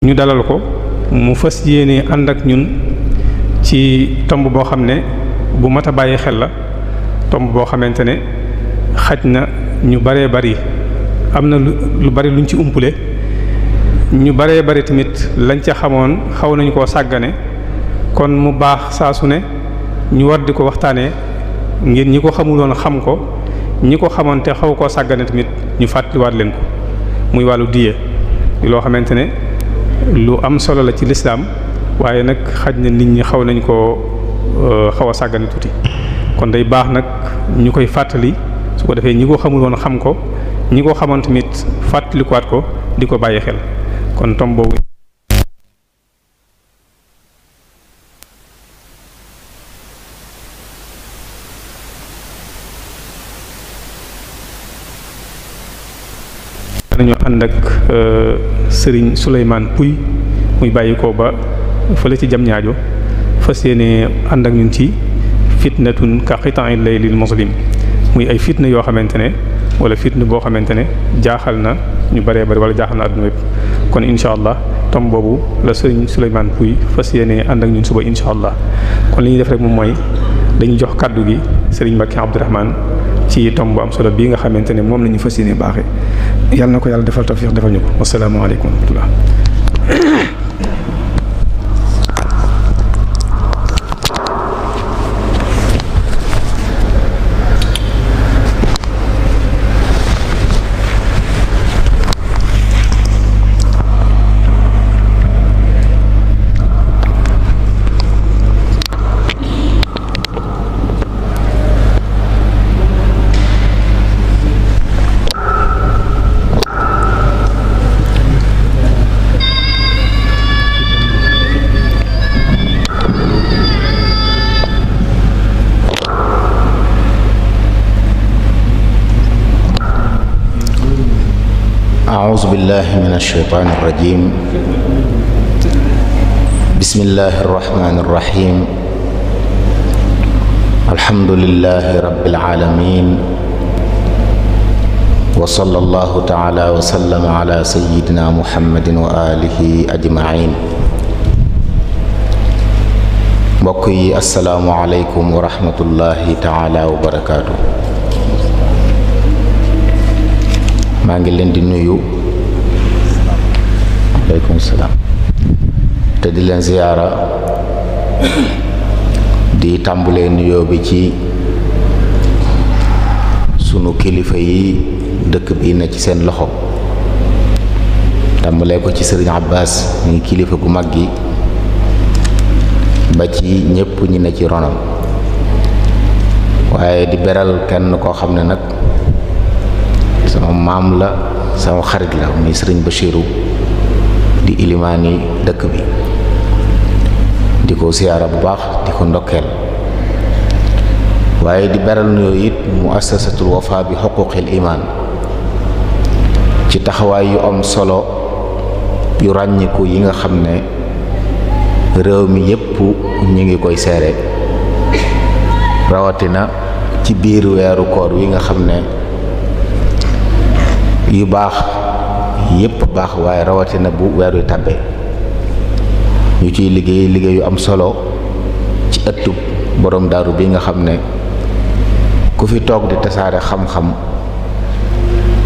ñu dalal ko mu fas yéene ànd ak ñun ci tomb boo xam ne bu mat a bàyyi xel la, tomb boo xamante ne xaj na ñu baree bari am na lu bari luñ ci umpule, ñu baree bari tamit lañ ca xamoon xaw nañu koo sàggane. kon mu baax saa su ne ñu war di ko waxtaanee ngir ñi ko xamuloon xam ko, ñi ko xamoon te xaw koo sàggane tamit ñu fàttaliwaat leen ko, muy wàllu diye loo xamante ne lu am solo la ci lislaam, waaye nag xaj na nit ñi xaw nañ koo xaw a sàggane tuuti. kon day baax nag ñu koy fàttali, su ko defee ñi ko xamuloon xam ko, ñi ko xamoon tamit fàttalikuwaat ko di ko bàyyi xel. kon tom boobu nañu ànd ak Serigne Souleymane Pouy muy bàyyi ko ba fële ci jam ñaajo, fas yéene ànd ak ñun ci fitnatun ka qita'il laylil muslim, muy ay fitna yoo xamante ne wala fitna boo xamante ne jaaxal na ñu bëree bëri wala jaaxal na adduna yépp. kon incha allah tom boobu la Serigne Souleymane Pouy fas yéene ànd ak ñun suba incha allah. kon li ñuy def rek moom mooy dañuy jox kaddu gi Serigne Mbacké Abdourahmane ci tomb bu am solo bii nga xamante ne moom la ñu fas yéene baaxee. yàlla na ko yàlla defal tawfiq defal ñu ko. wasalaamaaleykum wa rahmatullah. أعوذ بالله من الشيطان الرجيم. بسم الله الرحمن الرحيم. الحمد لله رب العالمين، وصلى الله تعالى وسلم على سيدنا محمد وآله أجمعين. mbokk yi assalaamu aleykum wa rahmatullahi taala wa barakaatu. maa ngi leen di nuyu, aleykum salaam, te di leen ziyaara, di tàmbulee nuyoo bi ci sunu kilifa yi dëkk bi na ci seen loxo, tàmbulee ko ci sëriñ Abbas mi kilifa gu mag gi ba ci ñépp ñi ne ci ronam, waaye di beral kenn koo xam ne nag sama maam la, sama xarit la, muy sëriñ Bachiru di ilimaani dëkk bi, di ko siyaara bu baax, di ko ndokkeel, waaye di beral nuyoo it muassasatul wafa bi xuquqil iman ci taxawaay yu am solo yu ràññiku yi nga xam ne réew mi yépp ñu ngi koy seere, rawatina ci biir weeru koor wi nga xam ne yu baax yépp baax, waaye rawatina bu weer wi tàbbee ñu ciy liggéey liggéey yu am solo ci ëttub borom daaru bi nga xam ne ku fi toog di tasaare xam-xam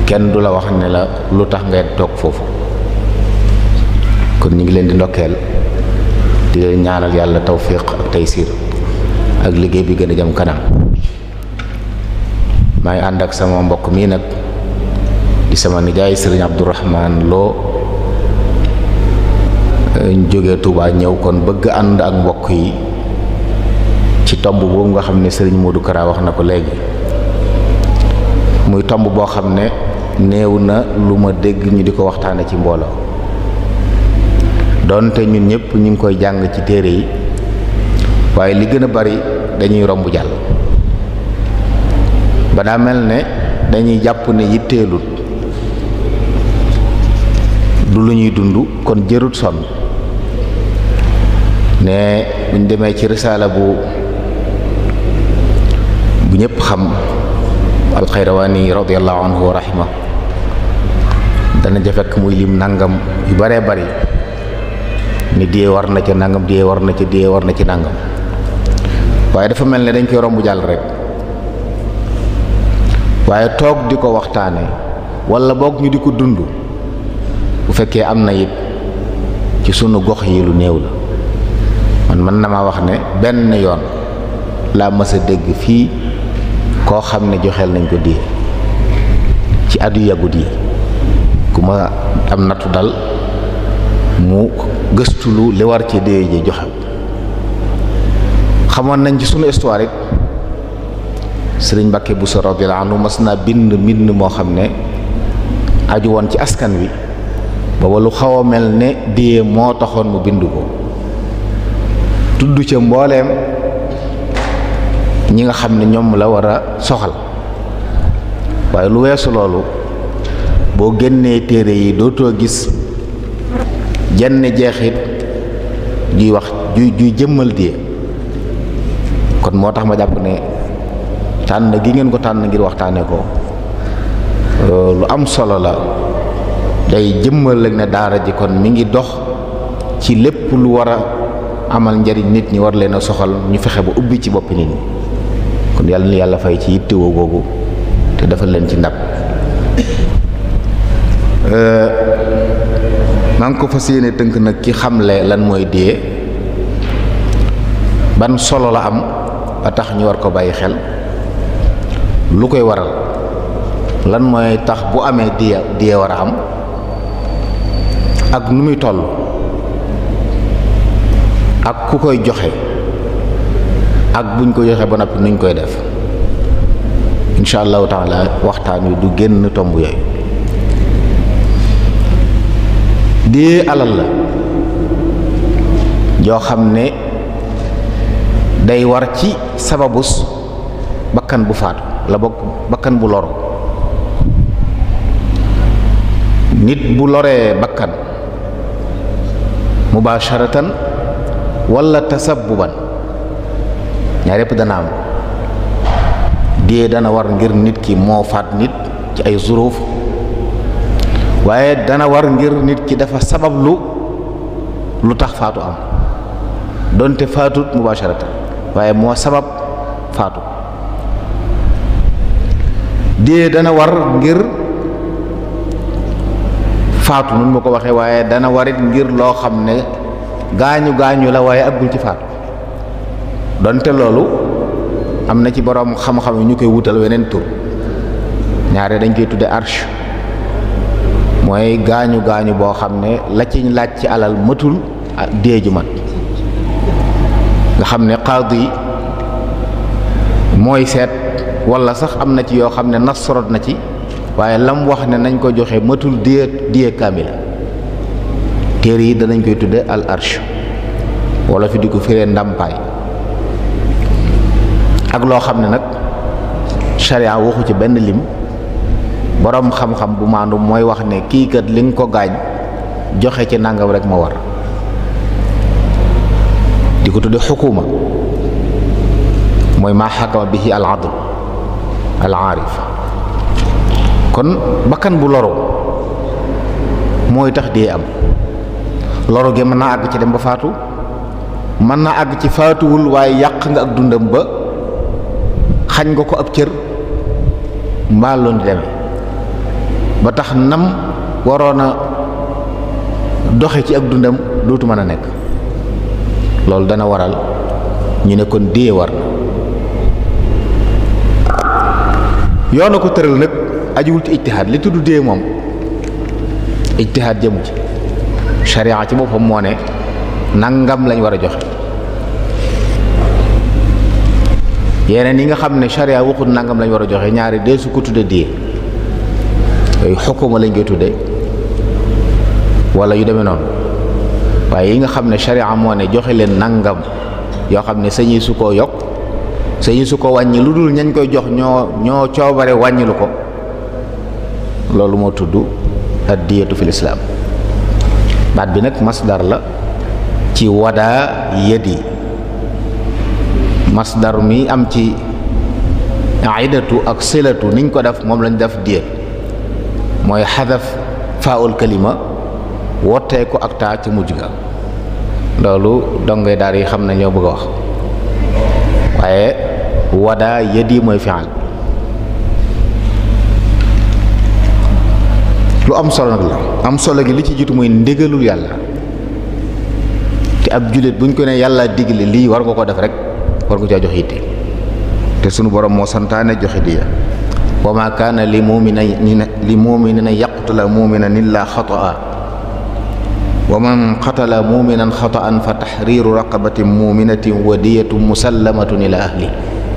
kenn du la wax ne la lu tax ngay toog foofu. kon ñu ngi leen di ndokkeel, di leen ñaanal yàlla tawfiq ak taysiir ak liggéey bi gën a jëm kanam. maa ngi ànd ak sama mbokk mii nag di sama nijaay sëriñ Abdourahmane Lo, ñu jógee Touba ñëw kon bëgg ànd ak mbokk yi ci tomb boobu nga xam ne sëriñ Modou Kara wax na ko léegi, muy tomb boo xam ne néew na lu ma dégg ñu di ko waxtaane ci mbooloo, doonte ñun ñëpp ñu ngi koy jàng ci téere yi, waaye li gën a bari dañuy romb jàll ba daa mel ne dañuy jàpp ne yitteelut, du lu ñuy dund, kon jërut sonn. ne buñ demee ci risaala bu ñëpp xam alxayrawaani radiyallahu anhu wa rahima, dana ja fekk muy lim nangam yu baree bari ni diyee war na ca nangam diyee war na ca diyee war na ci nangam waaye dafa mel ne dañ koy romb jàll rek waaye toog di ko waxtaane walla boog ñu di ko dund bu fekkee am na it ci sunu gox yi lu néew la man mën na ma wax ne benn yoon laa mës a dégg fii koo xam ne joxeel nañ ko diyee ci addu yàggut yi ku ma am nattu dal mu gëstulu li war ci diyee ji joxe xamoon nañ ci sunu histoire it sëriñ Mbàkke Buso radiyallahu anhu mas naa bind mbind moo xam ne aju woon ci askan wi booba lu xaw a mel ne diyee moo taxoon mu bind ko tudd ca mbooleem ñi nga xam ne ñoom la war a soxal waaye lu weesu loolu boo génnee téere yi dootoo gis jenn jeexit juy wax juy jëmmal diyee kon moo tax ma jàpp ne tànn gi ngeen ko tànn ngir waxtaane ko lu am solo la day jëmmal rek ne daara ji kon mi ngi dox ci lépp lu war a amal njariñ nit ñi war leen a soxal ñu fexe ba ubbi ci boppi nit ñi kon yàlla na yàlla fay ci yittewoo googu te defal leen ci ndab maa ngi ko fas yéene tënk nag ki xamle lan mooy diyee ban solo la am ba tax ñu war ko bàyyi xel lu koy waral lan mooy tax bu amee diyee war a am ak nu muy toll ak ku koy joxe ak buñ ko joxe ba noppi nuñ koy def insha allahu taala waxtaan wi du génn tomb yooyu. diyee alal la joo xam ne day war ci sababus bakkan bu faatu la bokk bakkan bu loru nit bu loree bakkan mubasharatan wala tasabbuban ñaar yépp dana am diyee dana war ngir nit ki moo faat nit ci ay zuruuf waaye dana war ngir nit ki dafa sabablu lu tax faatu am donte faatut mubasharatan waaye moo sabab faatu diyee dana war ngir faatu nun ma ko waxee waaye dana warit ngir loo xam ne gaañu la waaye aggul ci faatu donte loolu am na ci boroom xam-xam yi ñu koy wutal weneen tur ñaare dañ koy tudde arsh mooy gaañu boo xam ne la ci laaj ci alal matul dee ju mat nga xam ne qaadi mooy seet walla sax am na ci yoo xam ne nas sorot na ci waaye lam wax ne nañ ko joxe matul diyee kaamila téere yi danañ koy tudde al arsh wala fi di ko firee ndàmpaay ak loo xam ne nag sharia waxu ci benn lim boroom xam-xam bu maandu mooy wax ne kii kat li nga ko gaañ joxe ci nangam rek ma war di ko tudde xukuma mooy maa xakama bihi al adl al aarif kon bakkan bu loro mooy tax dee am loro gi mën naa àgg ci dem ba faatu mën naa àgg ci faatuwul waaye yàq nga ak dundam ba xañ nga ko ab cër mbaa loon di demee ba tax nam waroon a doxe ci ak dundam dootu mën a nekk loolu dana waral ñu ne kon dee war na yoona ko tëral nag ajuwul ci ijtihaad li tudd dee moom ijtihaad jëmu ci sharia ci boppam moo ne nangam lañ war a joxe yeneen yi nga xam ne sharia waxut nangam lañ war a joxe ñaari dee su ko tudde dee yooyu xukuma lañ koy tudde wala yu demee noonu waaye yi nga xam ne sharia moo ne joxe leen nangam yoo xam ne sañi su koo yokk sañi su ko wàññi lu dul ñañ koy jox ñoo coobare wàññilu ko loolu moo tudd ad-diyatu fil islaam baat bi nag masdar la ci wadaa yadi masdar mi am ci aidatu ak silatu niñ ko def moom lañ def diyat mooy xadaf faul kalima wottee ko ak taa ci mujj ga loolu dongoy daar yi xam na ñoo bëgg a wax waaye wada yadi mooy fi'al lu am solo nag la am solo gi li ci jiitu mooy ndigalul yàlla te ab jullit buñ ko ne yàlla digle lii war nga ko def rek war nga caa jox yitte te sunu borom moo santaane joxe diya wa ma kaana li mu'minin yaqtula mu'minan illa xata'a wa man qatala mu'minan xata'an fa tahriru raqabatin mu'minatin wa diyatun musallamatun ila ahli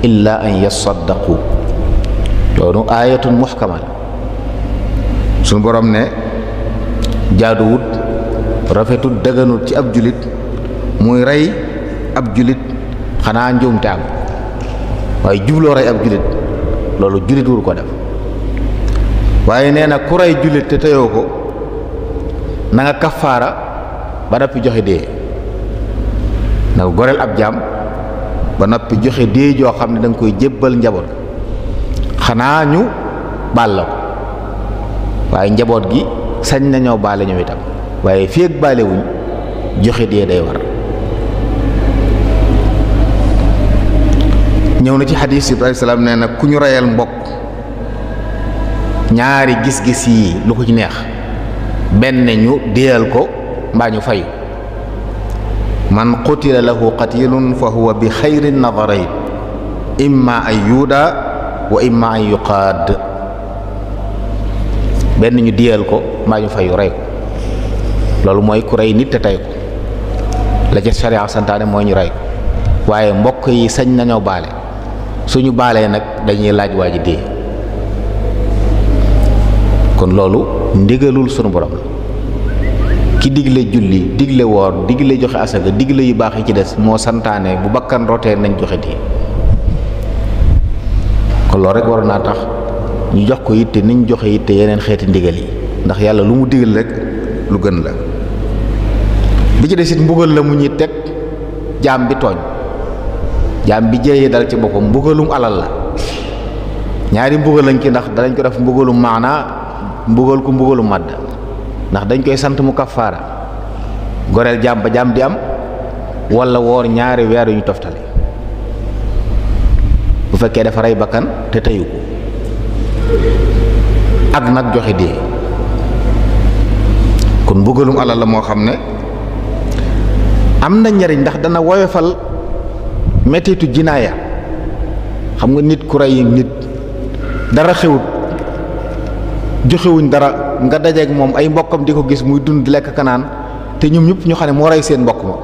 illa an yasaddaqu loolu ayatun muhkama sunu borom ne jaaduwut rafetut dëgganut ci ab julit muy rey ab julit xanaa njuumte am waaye jubloo rey ab julit loolu julit wuru ko def waaye nee na ku rey julit te teyoo ko na nga kafaara ba noppi joxe dee na nga goreel ab jaam ba noppi joxe dee joo xam ne da nga koy jébbal njaboot xanaa ñu baal la ko waaye njaboot gi sañ nañoo baale ñoom itam waaye fii ak baale wuñ joxe dee day war. ñëw na ci xadiis yi alayhi salaam nee na ku ñu reyal mbokk ñaari gis-gis yi lu ko ci neex benn ñu déyal ko mbaa ñu fayu man qutila lahu qatilun fa huwa bi xayri nadarayn imma an yuuda wa imma an yuqaad benn ñu déyal ko mbaa ñu fayu rey ko loolu mooy ku rey nit te tey ko la ca sharia santaane mooy ñu rey ko waaye mbokk yi sañ nañoo baale suñu baalee nag dañuy laaj waa ji dee kon loolu ndigalul sunu borom la ki digle julli digle woor digle joxe asaka digle yu baax yi ci des moo santaane bu bakkan rotee nañ joxe dee kon loolu rek war naa tax ñu jox ko yitte niñ joxe yitte yeneen xeeti ndigal yi ndax yàlla lu mu digal rek lu gën la bi ci des it mbugal la mu ñuy teg jaam bi tooñ jaam bi jëyee dal ci boppam mbugalum alal la ñaari mbugal lañ ci ndax danañ ko def mbugalum maanaa mbugal ko mbugalum màdd ndax dañ koy sant mu kafaara goreel jaam ba jaam di am wala woor ñaari weer yu ñu toftale bu fekkee dafa rey bakkan te teyu ko ak nag joxe dee kon mbugalum alal la moo xam ne am na njariñ ndax dana woyofal mettitu jinaaya xam nga nit ku rey nit dara xewut joxewuñ dara nga dajeeg moom ay mbokkam di ko gis muy dund di lekk kanaan te ñoom ñëpp ñu xam ne moo rey seen mbokk ma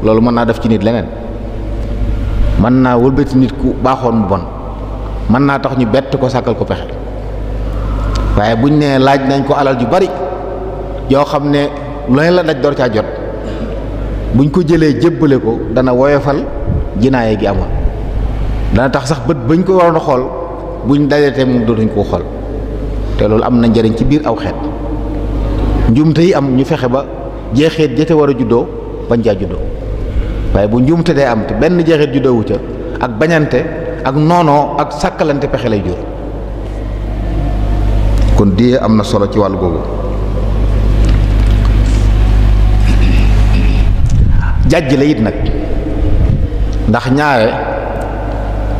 loolu mën naa def ci nit leneen mën naa wëlbati nit ku baaxoon mu bon mën naa tax ñu bett ko sàkkal ko pexe waaye buñ nee laaj nañ ko alal ju bari yoo xam ne lu ne la daj door caa jot buñ ko jëlee jébbale ko dana woyofal jinaaye gi amoon dana tax sax bët bañ ko waroon a xool buñ dajetee moom dootuñ koo xool te loolu am na njariñ ci biir aw xeet njuumte yi am ñu fexe ba jeexeet jete war a juddoo bañ caa juddoo waaye bu njuumte day am te benn jeexeet juddoo wu ca ak bañante ak noonoo ak sàkkalante pexe lay jur kon die am na solo ci wàllu googu jàjj la it nag ndax ñaare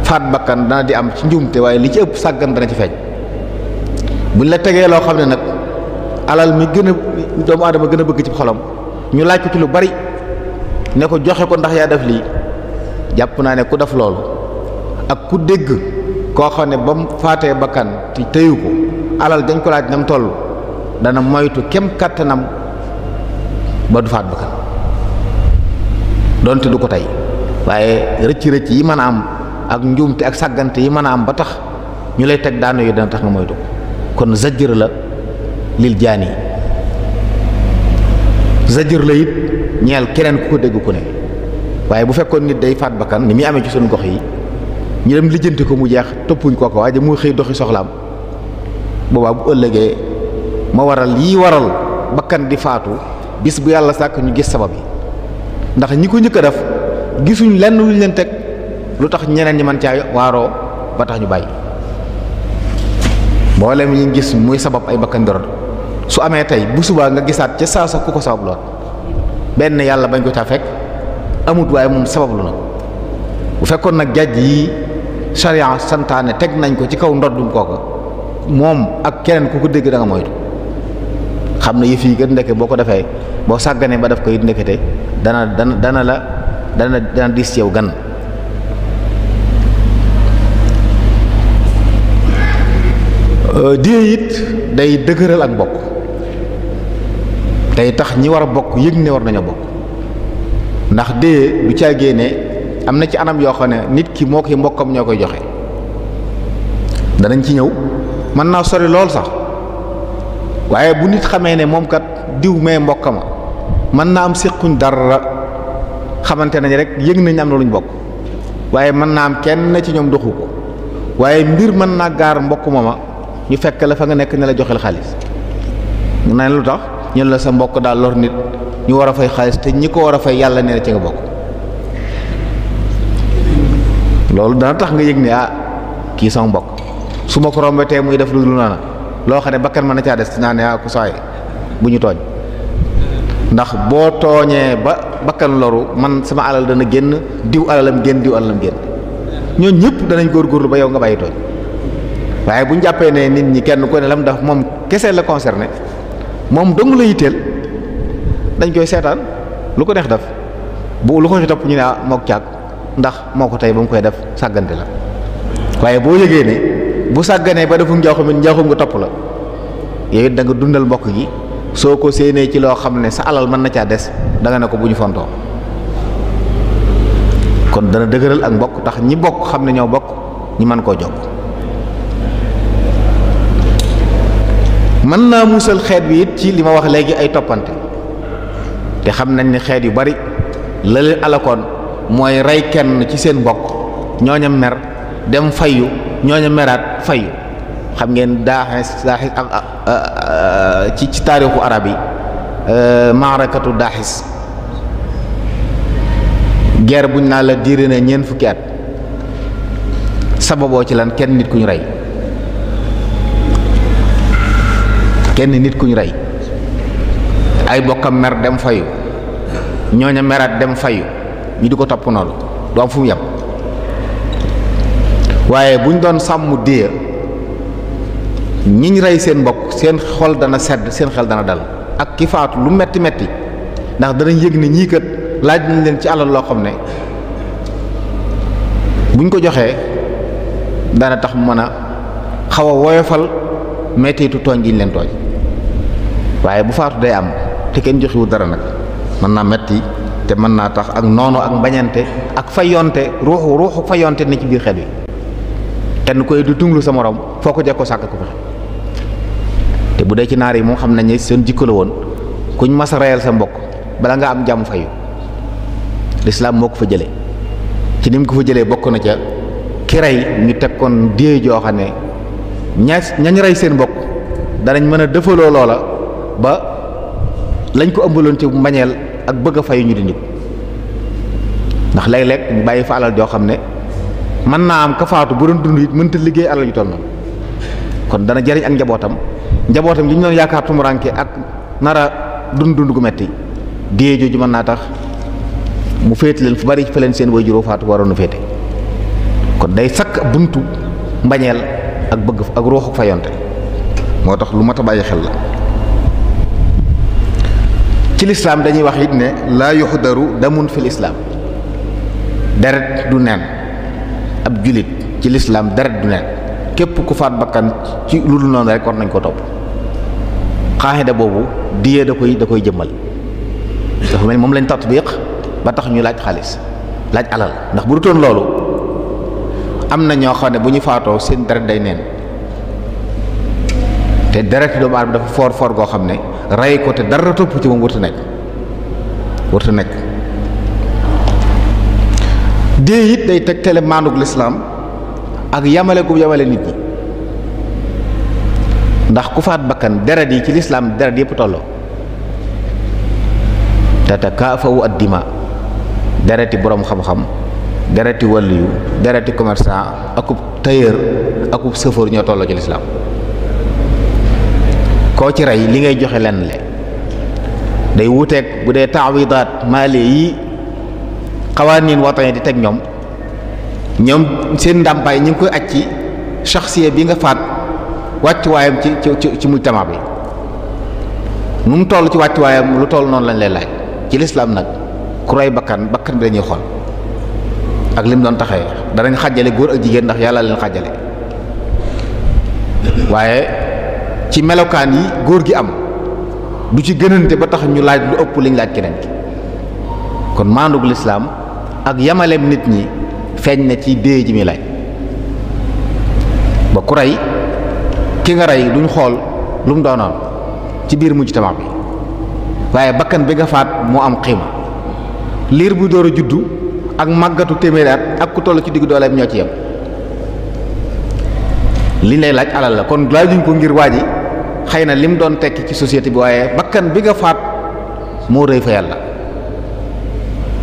faat bakkan dana di am ci njuumte waaye li ci ëpp sàggan dana ci feeñ buñ la tegee loo xam ne nag alal mi gën a doomu aadama gën a bëgg ci xolam ñu laaj ko ci lu bari ne ko joxe ko ndax yaa def lii jàpp naa ne ku def loolu ak ku dégg koo xam ne ba mu faatee bakkan te tëyu ko alal dañ ko laaj nam toll dana moytu kem kàttanam ba du faat bakkan donte du ko tey waaye rëcc-rëcc yi mën a am ak njuumte ak sàggante yi mën a am ba tax ñu lay teg daanu yi dana tax nga moytu kon zajjër la lil jaani zajjër la it ñeel keneen ku ko dégg ku ne waaye bu fekkoon nit day faat bakkan ni muy amee ci suñu gox yi ñu dem lijjanti ko mu jeex toppuñ kooku waaye mu xëy doxi soxlaam boobaa bu ëllëgee ma waral yi waral bakkan di faatu bis bu yàlla sàkk ñu gis sabab yi ndax ñi ko njëkk a def gisuñ lenn luñ leen teg lu tax ñeneen ñi mën caa waaroo ba tax ñu bàyyi mboolem yi gis muy sabab ay bakkan dorot su amee tey bu subaa nga gisaat ca saa sax ku ko sabab lool benn yàlla bañ ko caa fekk amut, waaye moom sabablu na bu fekkoon nag jàjj yi sharia santaane teg nañ ko ci kaw ndoddum kooka moom ak keneen ku ko dégg da nga moytu xam ne yëf yi gën ndeke boo ko defee boo sàgganee ba def ko it ndekete dana diis ci yow gan. diye it day dëgëral ak bokk, day tax ñi war a bokk yëg ne war nañoo bokk, ndax diye du caagee ne am na ci anam yoo xam ne nit ki moo koy mbokkam ñoo koy joxe. danañ ci ñëw, mën naa sori lool sax, waaye bu nit xamee ne moom kat diw mee mbokkama mën naa am séquñ dara, xamante nañ rek yëg nañ am na luñ bokk, waaye mën naa am kenn ci ñoom doxu ko, waaye mbir mën naa gaar mbokk mooma ñu fekk la fa nga nekk ne la joxel xaalis. mu ne lu tax ñu la sa mbokk daal lor nit ñu war a fay xaalis te ñi ko war a fay yàlla nee na ci nga bokk. loolu dana tax nga yëg ne kii sama mbokk su ma ko rombetee muy def lu dul noona loo xam ne bakkan mën na caa des naa ne ku saay bu ñu tooñ, ndax boo tooñee ba bakkan loru man sama alal dana génn, diw alalam génn, diw alalam génn, ñooñu ñëpp danañ góorgóorlu ba yow nga bàyyi tooñ. waaye bu ñu jàppee ne nit ñi kenn ku ne lam daf moom kese la concerné, moom dong la yitteel, dañ koy seetaan lu ko neex def, bu lu ko ci topp ñu ne mook caag ndax moo ko tey ba mu koy def sàggante la. waaye boo yëgee ne bu sàgganee ba defu njaaxum it njaaxum nga topp la, yow it da nga dundal mbokk gi. soo ko séenee ci loo xam ne sa alal mën na caa des da nga ne ko bu ñu fontoo. kon dana dëgëral ak mbokk tax ñi bokk xam ne ñoo bokk ñi mën koo jokk. mën naa musal xeet bi it ci li ma wax léegi ay toppante, te xam nañ ne xeet yu bari la leen alakoon mooy rey kenn ci seen mbokk ñooña mer dem fayu, ñooña meraat fayu. xam ngeen daaxis ci taarixu arab yi maarakatu daaxis, guerre buñ naa la diire na ñeent fukki at, sababoo ci lan kenn nit ku ñu rey, kenn nit ku ñu rey, ay bokkam mer dem fayu, ñooña meraat dem fayu, ñu di ko topp noonu du am fu mu yem. waaye buñ doon sàmm déya ñiñ rey seen mbokk seen xol dana sedd, seen xel dana dal, ak ki faatu lu metti metti, ndax danañ yëg ne ñii kat laaj nañ leen ci alal loo xam ne buñ ko joxee dana tax mu mën a xaw a woyofal mettitu tooñ gi ñu leen tooñ. waaye bu faatu day am te kenn joxiwu dara nag mën naa metti, te mën naa tax ak noonu ak mbañante ak fayonte, ruuxu fayonte ne ci biir xel yi, kenn koy du tunglu sa morom foo ko jekkoo sàkk ko fexe. te bu dee ci naar yi moom xam nañ ne seen jikko la woon, kuñ mas a reyal sa mbokk bala nga am jàmm fayu. lislaam moo ko fa jëlee, ci ni mu ko fa jëlee bokk na ca ki rey ñu teg kon dee joo xam ne ñañ rey seen mbokk danañ mën a defaloo loola ba lañ ko ëmbaloon ci mbañeel ak bëgg a fayu ñu dindi. ndax léeg-léeg ñu bàyyi fa alal joo xam ne mën naa am ka faatu bu doon dund it mënta liggéey alal yu toll noonu, kon dana jariñ ak njabootam li ñu doon yaakaar tumuranke ak nara dund gu metti, dee jooju mën naa tax mu féete leen fu bari fa leen seen way juróom faatu waroon a féete. kon day sakk buntu mbañeel ak bëgg ak ruuxu fayonte, moo tax lu mat a bàyyi xel la. ci lislaam dañuy wax it ne laa yuxdaru damun fil islaam, deret du neen. ab julit ci lislaam deret du neen, képp ku faat bakkan ci lu dul noonu rek war nañ ko topp. xaaxida boobu diyee da koy jëmmal, dafa mel moom lañ tatbiq ba tax ñu laaj xaalis, laaj alal. ndax bu dutoon loolu am na ñoo xam ne bu ñu faatoo seen deret day neen, te deret doomu aadama dafa foor goo xam ne rey ko te dara topp ci moom warta nekk. dee it day tegtale maandug lislaam ak yamale gu yamale nit ñi, ndax ku faat bakkan deret yi ci lislaam deret yëpp tolloo. tatakaafawu ad-dima, dereti boroom xam-xam, dereti waliyu, dereti commerçant, akub tailleur, akub chauffeur ñoo tolloo ci lislaam. koo ci rey li ngay joxe lenn le day wuuteeg bu dee taawidaat maali yi xawaanin watan di teg ñoom seen ndàmpaay ñu ngi koy aj ci shaxsiya bi nga faat wàccuwaayam ci mujtama bi nu mu toll ci wàccuwaayam lu toll noonu lañ lay laaj. ci lislaam nag ku rey bakkan bi dañuy xool ak lim doon taxee danañ xàjjale góor ak jigéen ndax yàlla leen xàjjale waaye ci melokaan yi góor gi am du ci gënante ba tax ñu laaj lu ëpp liñ laaj keneen ki kon maandug lislaam ak yamaleem nit ñi feeñ na ci dee ji muy laaj ba ku rey ki nga rey duñ xool lu mu doonoon ci biir mujtama bi waaye bakkan bi nga faat moo am xiima liir bu door a juddu ak màggatu téeméeri at ak ku toll ci diggu dooleem ñoo ci yem liñ lay laaj alal la kon laajuñ ko ngir waa ji xëy na lim doon tekki ci société bi waaye bakkan bi nga faat moo rëy fa yàlla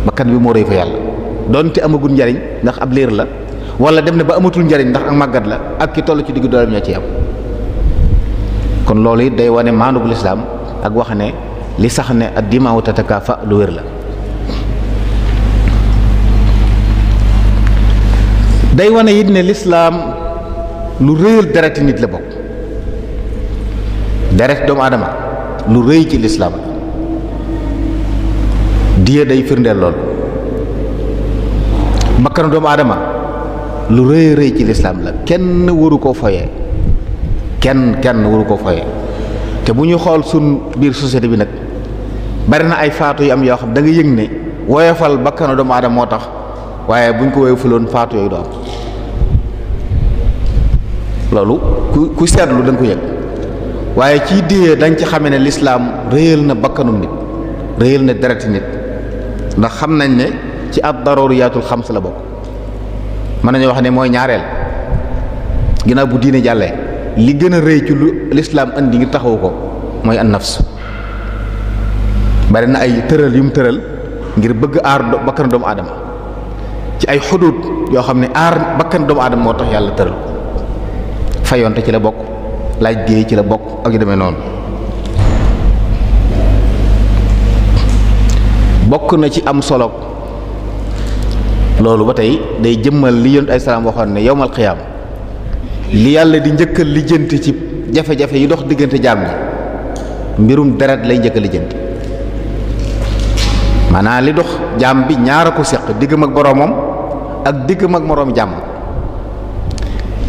bakkan bi moo rëy fa yàlla doonte amagul njariñ ndax ab liir la wala dem na ba amatul njariñ ndax ak màggat la ak ki toll ci diggu dooleem ñoo ci yem kon loolu it day wane maandug lislaam ak wax ne li sax ne ad-dimaa'u tatakaafa lu wér la day wane it ne lislaam lu rëyal dereti nit la bokk deret doomu aadama lu rëy ci lislaam diye day firndeel lool bakkanu doomu aadama lu rëy rëy ci lislaam la kenn waru koo foyee kenn waru koo foyee te bu ñu xool sun biir société bi nag bari na ay faatu yu am yoo xam da nga yëg ne woyofal bakkanu doomu aadama moo tax waaye buñ ko woyofuloon faatu yooyu du am loolu ku seetlu da nga ko yëg waaye ci diye dañ ci xamee ne lislaam réyal na bakkanum nit réyal na dereti nit ndax xam nañ ne ci ad daruriyaatul xams la bokk mën nañu wax ne mooy ñaareel ginnaaw bu diine jàllee li gën a rëy ci lu lislaam indi ngir taxawu ko mooy an nafs bari na ay tëral yu mu tëral ngir bëgg aar bakkanu doomu aadama ci ay xuduud yoo xam ne aar bakkanu doomu aadama moo tax yàlla tëral fayonte ci la bokk laaj géey ci la bokk ak yu demee noonu bokk na ci am solo loolu ba tey day jëmmal li yonent ay salaam waxoon ne yowmal xiyaam li yàlla di njëkkal lijjanti ci jafe-jafe yi dox diggante jaam ñi mbirum deret lay njëkk a lijjanti maanaam li dox jaam bi ñaar a ko seq diggam ak boroomam ak diggam ak moroomi jaam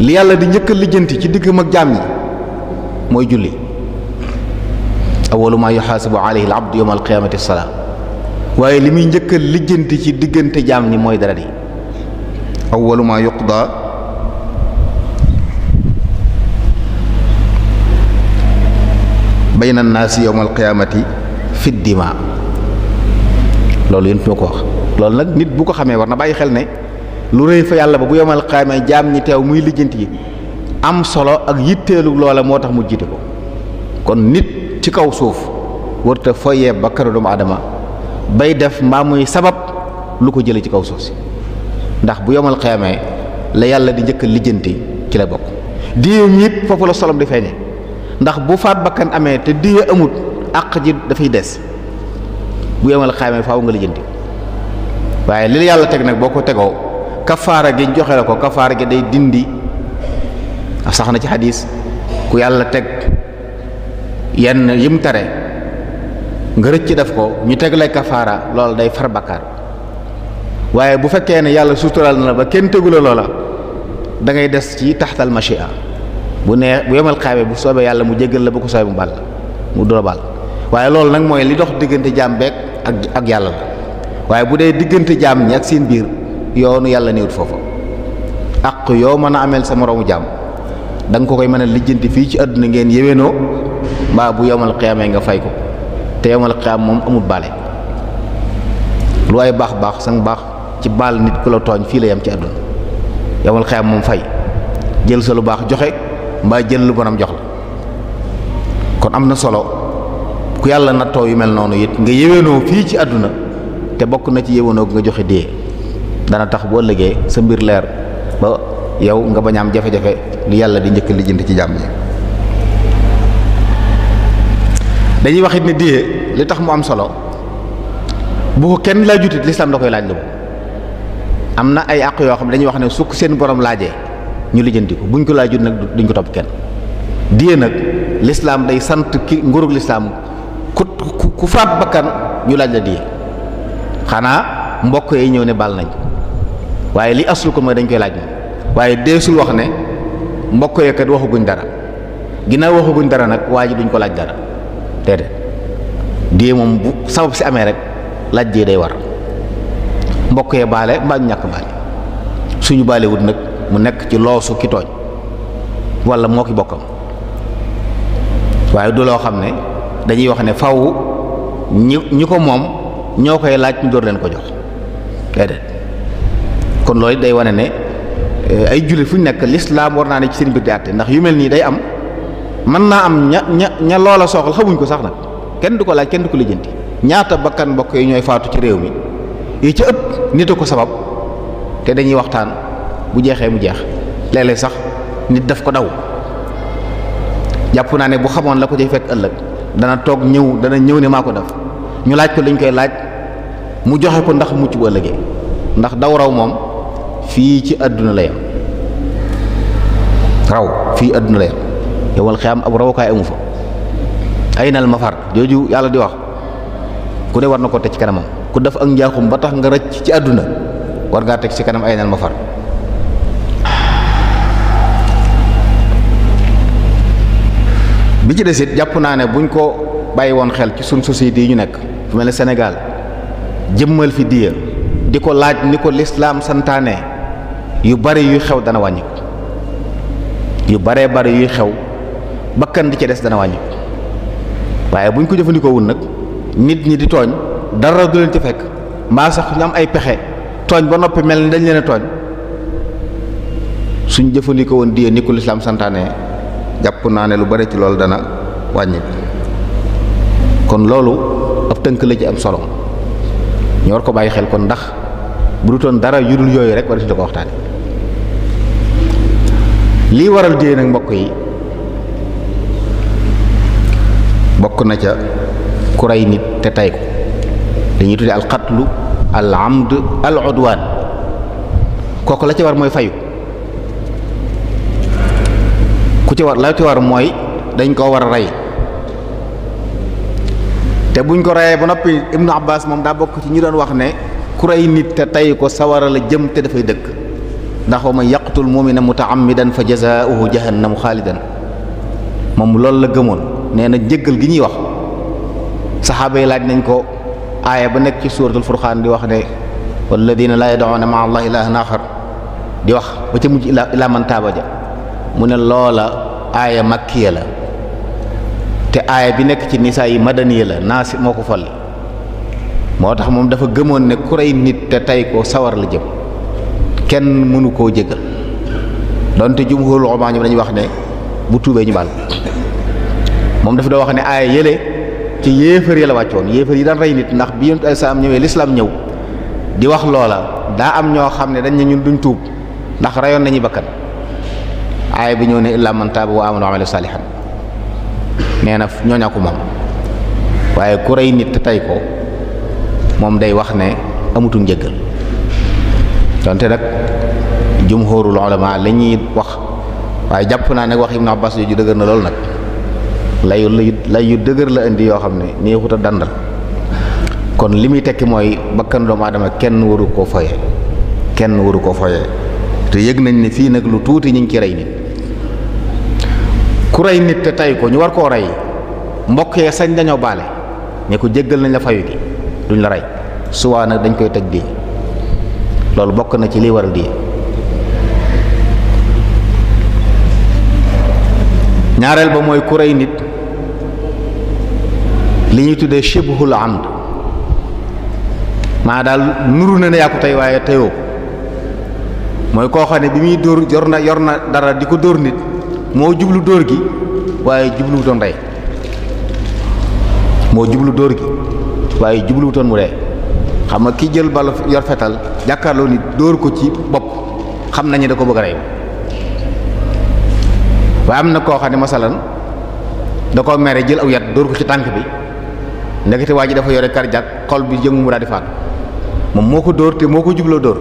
li yàlla di njëkk a lijjanti ci diggam ak jaam ñi mooy julli awwalu maa yuxaasibu alayhi al-abdu yawma al-qiyaamati as-salaa waaye li muy njëkk a lijjanti ci diggante jaam ñi mooy deret yi awwalu maa yuqdaa bayna an-naasi yawma al-qiyaamati fi ad-dimaa loolu yéen ñoo ko wax loolu nag nit bu ko xamee war na bàyyi xel ne lu rëy fa yàlla ba bu yomal xaamee jaam ñi teew muy lijjanti yi am solo ak yitteelu loola moo tax mu jiite ko kon nit ci kaw suuf warta foyee bakkanu doomu aadama bay def mbaa muy sabab lu ko jële ci kaw suuf si ndax bu yomal xaamee la yàlla di njëkk a lijjanti ci la bokk diye ñit foofu la solom di feeñe ndax bu faat bakkan amee te diye amut àq ji dafay des bu yomal xaamee faaw nga lijjanti waaye li yàlla teg nag boo ko tegoo kafaara gi joxe la ko kafaara gi day dindi sax na ci xadiis ku yàlla teg yenn yim tere nga rëcc def ko ñu teg lay kafaara loolu day far bakkaar waaye bu fekkee ne yàlla sutural na la ba kenn tegu la loola da ngay des ci taxtal machia bu nee bu yemal xaamee bu soobee yàlla mu jéggal la bu ko soobee mu bàll mu dula bàll waaye loolu nag mooy li dox diggante jaam beek ak yàlla la waaye bu dee diggante jaam ñi ak seen biir yoonu yàlla néewut foofu ak yoo mën a ameel sa moroomu jaam da nga ko koy mën a lijjanti fii ci àdduna ngeen yéwénoo mbaa bu yomal xiyaamee nga fay ko te yomal xiyaam moom amul baale lu waay baax baax sang baax ci baal nit ku la tooñ fii la yam ci àdduna yomal xiyaam moom fay jël sa lu baax joxe mbaa jël lu bonam jox la kon am na solo ku yàlla nattoo yu mel noonu it nga yéwénoo fii ci àdduna te bokk na ci yéwénoo nga joxe dee dana tax boo ëllëgee sa mbir leer ba yow nga bañ a am jafe-jafe li yàlla di njëkk lijjanti ci jàmm ñi dañuy wax it ne dee li tax mu am solo bu ko kenn laajutit lislaam da koy laaj la am na ay àq yoo xam ne dañuy wax ne su ko seen borom laajee ñu lijjanti ko buñ ko laajut nag duñ ko topp kenn. diye nag lislaam day sant ki nguurug lislaam ku faat bakkan ñu laaj la diye xanaa mbokk yi ñëw ne baal nañ waaye li asul ko mooy dañ koy laaj moom waaye deesul wax ne mbokk yi kat waxaguñ dara ginnaaw waxaguñ dara nag waa ji duñ ko laaj dara déedéet diye moom bu sabab si amee rek laaj diye day war mbokk yee baale mbaa ñu ñàkk baale suñu baale wut nag mu nekk ci loosu ki tooñ wala moo ki bokkam waaye du loo xam ne dañuy wax ne faw ñi ko moom ñoo koy laaj ñu door leen ko jox déedéet kon loolu day wane ne ay jullit fu ñu nekk lislaam war naa ne ci seen mbir di àtte ndax yu mel nii day am mën naa am ña loola soxal xamuñ ko sax nag kenn du ko laaj kenn du ko lijjanti ñaata bakkan mbokk yi ñooy faatu ci réew mi yi ci ëpp nit a ko sabab te dañuy waxtaan bu jeexee mu jeex léeg-léeg sax nit daf ko daw jàpp naa ne bu xamoon la ko ci fekk ëllëg dana ñëw ne maa ko def ñu laaj ko liñ koy laaj mu joxe ko ndax mucc bu ëllëgee ndax daw raw moom fii ci àdduna la yam raw fii àdduna la yam yowal xiyam ab rawukaay amu fa ay nal mafar jooju yàlla di wax ku ne war na ko teg ci kanamam ku def ak njaaxum ba tax nga rëcc ci àdduna war ngaa teg ci kanam ay nal mafar bi ci des it jàpp naa ne buñ ko bàyyi woon xel ci suñ société yi ñu nekk fu mel ne Sénégal jëmmal fi diya di ko laaj ni ko lislaam santaane yu bari yuy xew dana wàññi yu baree bari yuy xew bakkan di ci des dana wàññi waaye buñ ko jëfandikoo wul nag nit ñi di tooñ dara du leen ci fekk mbaa sax ñu am ay pexe tooñ ba noppi mel ni dañ leen a tooñ suñ jëfandikoo woon diya ni ko lislaam santaane jàpp naa ne lu bari ci loolu dana wàññi kon loolu ab tënk la ci am solo ñu war ko bàyyi xel kon ndax bu du toon dara yu dul yooyu rek war si da ko waxtaane lii waral diye nag mbokk yi bokk na ca ku rey nit te tay ko dañuy tuddee al qatlu al amd al udwan kooku la ca war mooy fayu ku ci war la ci war mooy dañ koo war a rey te buñ ko reyee ba noppi Ibnu Abbas moom daa bokk ci ñi doon wax ne ku rey nit te tey ko sawara la jëm te dafay dëkk ndax wa man yaqtul mu'mina mutaammidan fa jazaa'uhu jahannamu xaalidan moom loolu la gëmoon nee na jéggal gi ñuy wax saxaaba yi laaj nañ ko aaya ba nekk ci suuratul furqaan di wax ne walladina laa yad'uuna ma'a allahi ilaahan aaxar di wax ba ca mujj ilaa man taaba ja mu ne loola aaya makkiya la te aaya bi nekk ci nisaa yi madaniya la naasi moo ko folli moo tax moom dafa gëmoon ne ku rey nit te tey ko sawar la jëm kenn mënu koo jégal donte jumhurul ulamaa ñoom dañuy wax ne bu tuubee ñu baal moom dafa doo wax ne aaya yële ci yéefar yi la wàccoon yéefar yi daan rey nit ndax bi yonent ay salaam ñëwee lislaam ñëw di wax loola daa am ñoo xam ne dañ ne ñun duñ tuub ndax reyoon nañu bakkan aaya bi ñëw ne illaa man taaba wa amana wa amila saalihan nee na ñooña ko moom waaye ku rey nit te tey ko moom day wax ne amutul njëggal donte nag jumhurul ulama la ñuy wax waaye jàpp naa nag wax Ibnu Abbas yooyu dëgër na loolu nag lay yu dëgër la indi yoo xam ne neexut a dandal kon li muy tekki mooy bakkan doomu aadama kenn waru koo foyee kenn waru koo foyee te yëg nañ ne fii nag lu tuuti ñu ngi ci rey nit ku rey nit te tey ko ñu war koo rey mbokk yee sañ dañoo baale ñe ko jéggal nañ la fayu gi duñ la rey suwaa nag dañ koy teg di loolu bokk na ci liy waral di ñaareel ba mooy ku rey nit li ñuy tuddee shibhul amd maa daal nuru na ne yaa ko tey waaye teyoo mooy koo xam ne bi muy dóor yor na dara di ko dóor nit moo jublu dóor gi waaye jubluwutoon rey moo jublu dóor gi waaye jubluwutoon mu rey xam nga ki jël bal yor fetal jàkkaarloo nit dóor ko ci bopp xam nañu da ko bëgg a rey waaye am na koo xam ne masalan da ko mere jël aw yat dóor ko ci tànk bi ndekete waa ji dafa yore cardiaque xol bi jëngu mu daal di faatu moom moo ko dóor te moo ko jubloo dóor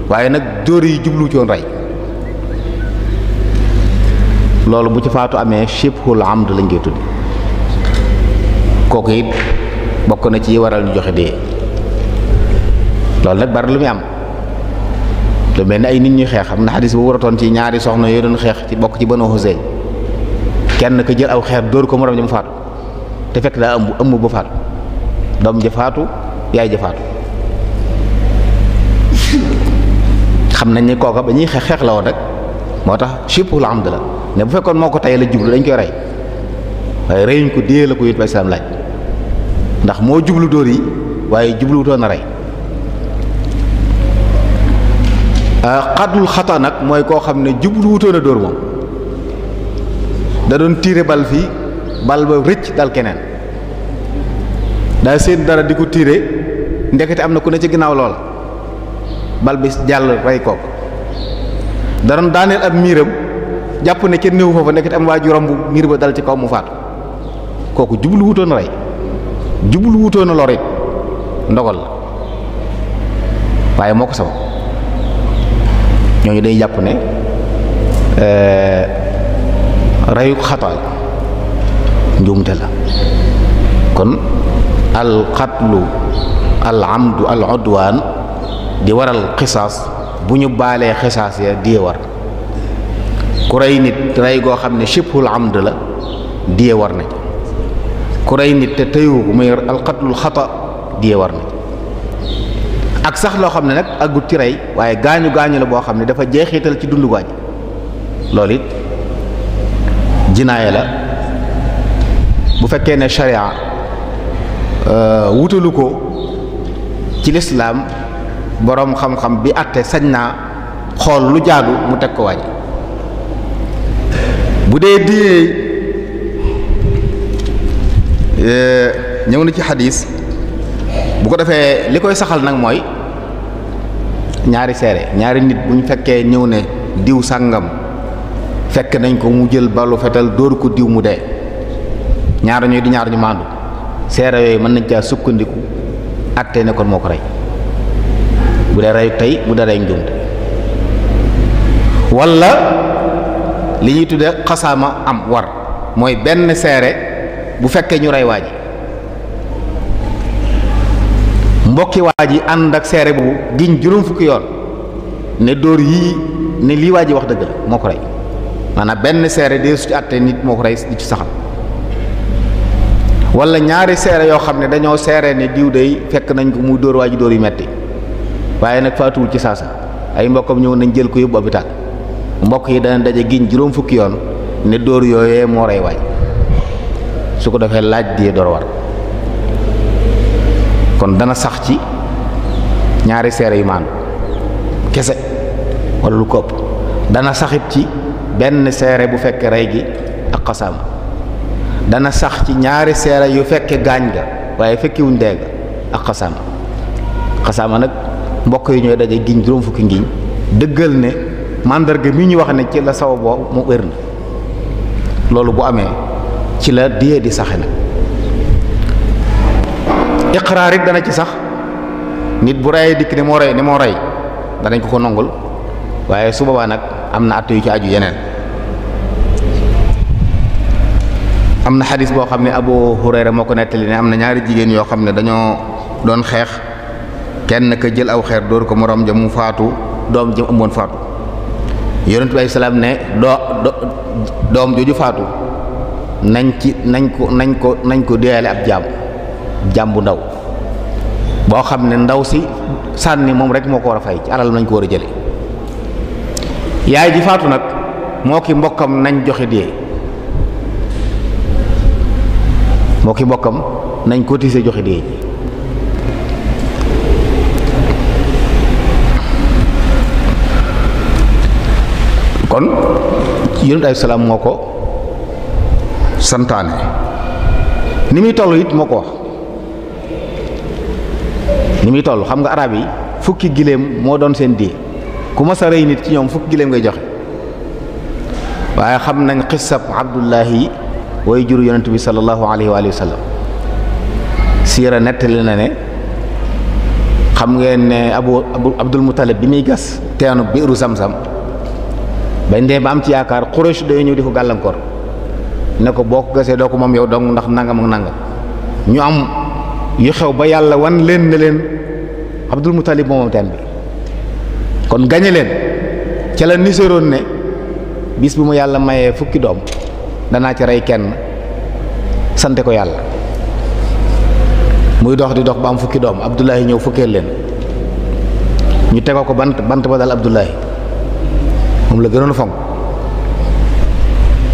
waaye nag dóor yi jublu ci woon rey loolu bu ci faatu amee shibhul amd lañ koy tudd kooku it bokk na ci waral ñu joxe dee loolu nag bari lu muy am lu mel ni ay nit ñuy xeex am na xadis bu waratoon ci ñaari soxna yoo doon xeex ci bokk ci Banu Huzayl kenn ko jël aw xeer dóor ko morom ja mu faatu te fekk daa ëmb ba faatu doom ja faatu yaay ja faatu xam nañ ne kooka ba ñuy xeex la woon rek moo tax shibhul amd la ne bu fekkoon moo ko tey la jublu dañ koy rey waaye reyuñ ko dee la ko yit ba islaam laaj ndax moo jublu dóor yi waaye jubluwutoon a rey xatlul xata nag mooy koo xam ne jubluwutoon a dóor moom da doon tiire bal fii bal ba rëcc dal keneen daa seen dara di ko tiire ndekete am na ku ne ci ginnaaw loola bal bi jàll rey kooku da doon daaneel ab miiram jàpp ne kenn néewu foofa ndekete am waa ju romb miir ba dal ci kaw mu faatu kooku jublu wutoon a rey jublu wutoon a lor it ndogal la waaye moo ko sabab ñooñu day jàpp ne reyu xata la njuumte la kon al xatlu al amdu al udwaan di waral xisaas bu ñu baalee xisaas ya die war ku rey nit rey goo xam ne shibhul amd la die war na ku rey nit te tëyu muy alxatlul xata die war na ak sax loo xam ne nag aggut ci rey waaye gaañu gaañu la boo xam ne dafa jeexital ci dundu waaj loolu it jinaaya la bu fekkee ne sharia wutalu ko ci lislaam boroom xam-xam bi àtte sañ naa xool lu jaadu mu teg ko waaj bu dee diyee ñëw na ci xadis bu ko defee li koy saxal nag mooy ñaari seere ñaari nit bu ñu fekkee ñëw ne diw sàngam fekk nañ ko mu jël balu fetal dóor ko diw mu dee ñaar ñooy di ñaar ñu maandu seere yooyu mën nañ caa sukkandiku àtte ne kon moo ko rey bu dee reyu tey bu dee rey njuumte walla li ñuy tudde xasaama am war mooy benn seere bu fekkee ñu rey waa ji mbokki waa ji ànd ak seere bu giñ juróom fukki yoon ne dóor yii ne lii waa ji wax dëgg la moo ko rey maanaam benn seere dee su ci àtte nit moo ko rey di ci saxal wala ñaari seere yoo xam ne dañoo seere ne diw day fekk nañ ko muy dóor waa ji dóor yu metti waaye nag faatuwul ci saasa ay mbokkam ñëw nañ jël ko yóbbu hôpital mbokk yi dana daje giñ juróom fukki yoon ne dóor yooyee moo rey waaj su ko defee laaj di door war kon dana sax ci ñaari seere yu maandu kese wala lu ko ëpp dana saxit ci benn seere bu fekkee rey gi ak xasaama dana sax ci ñaari seere yu fekke gaañ ga waaye fekkiwuñ dee ga ak xasaama xasaama nag mbokk yi ñooy daje giñ juróom fukki ngiñ dëggal ne màndarga mi ñu wax ne ci la saw boo mu wér na loolu bu amee ci la diyee di saxe nag iqraar it dana ci sax nit bu reyee dikk ne moo rey danañ ko nongul waaye su boobaa nag am na at yu ci aju yeneen am na xadis boo xam ne Abu Hurayra moo ko nettali ne am na ñaari jigéen yoo xam ne dañoo doon xeex kenn ka jël aw xeer dóor ko moroom ja mu faatu doom ja ëmboon faatu yonent bi salaam ne doom jooju faatu nañ ko deyaale ab jaam bu ndaw boo xam ne ndaw si sànni moom rek moo ko war a fay ci alal nañ ko war a jële yaay ji faatu nag moo ki mbokkam nañ joxe dee moo ki mbokkam nañ cotiser joxe dee kon yonent ay salaam moo ko santaane ni muy toll it moo ko wax ni muy toll xam nga arab yi fukki giléem moo doon seen dee ku ma sa rey nit ci ñoom fukki giléem ngay joxe waaye xam nañ xissab Abdullahi way juru yonent bi sallallahu alayhi wa sallam siira nettali na ne xam ngeen ne Abdul Muttalib bi muy gas teenu biiru Zamzam bañ dee ba am ci yaakaar Quraysh day ñëw di ko gàllankoor ne ko boo ko gasee doo ko moom yow dong ndax nangam ak nangam ñu am yu xew ba yàlla wan leen ne leen Abdul Muttalib moom teen bi kon gañe leen ca la niseroon ne bis bu mu yàlla mayee fukki doom danaa ci rey kenn sante ko yàlla muy dox di dox ba am fukki doom Abdullahi ñëw fukkeel leen ñu tegoo ko bant ba dal Abdullahi moom la gënoon fonk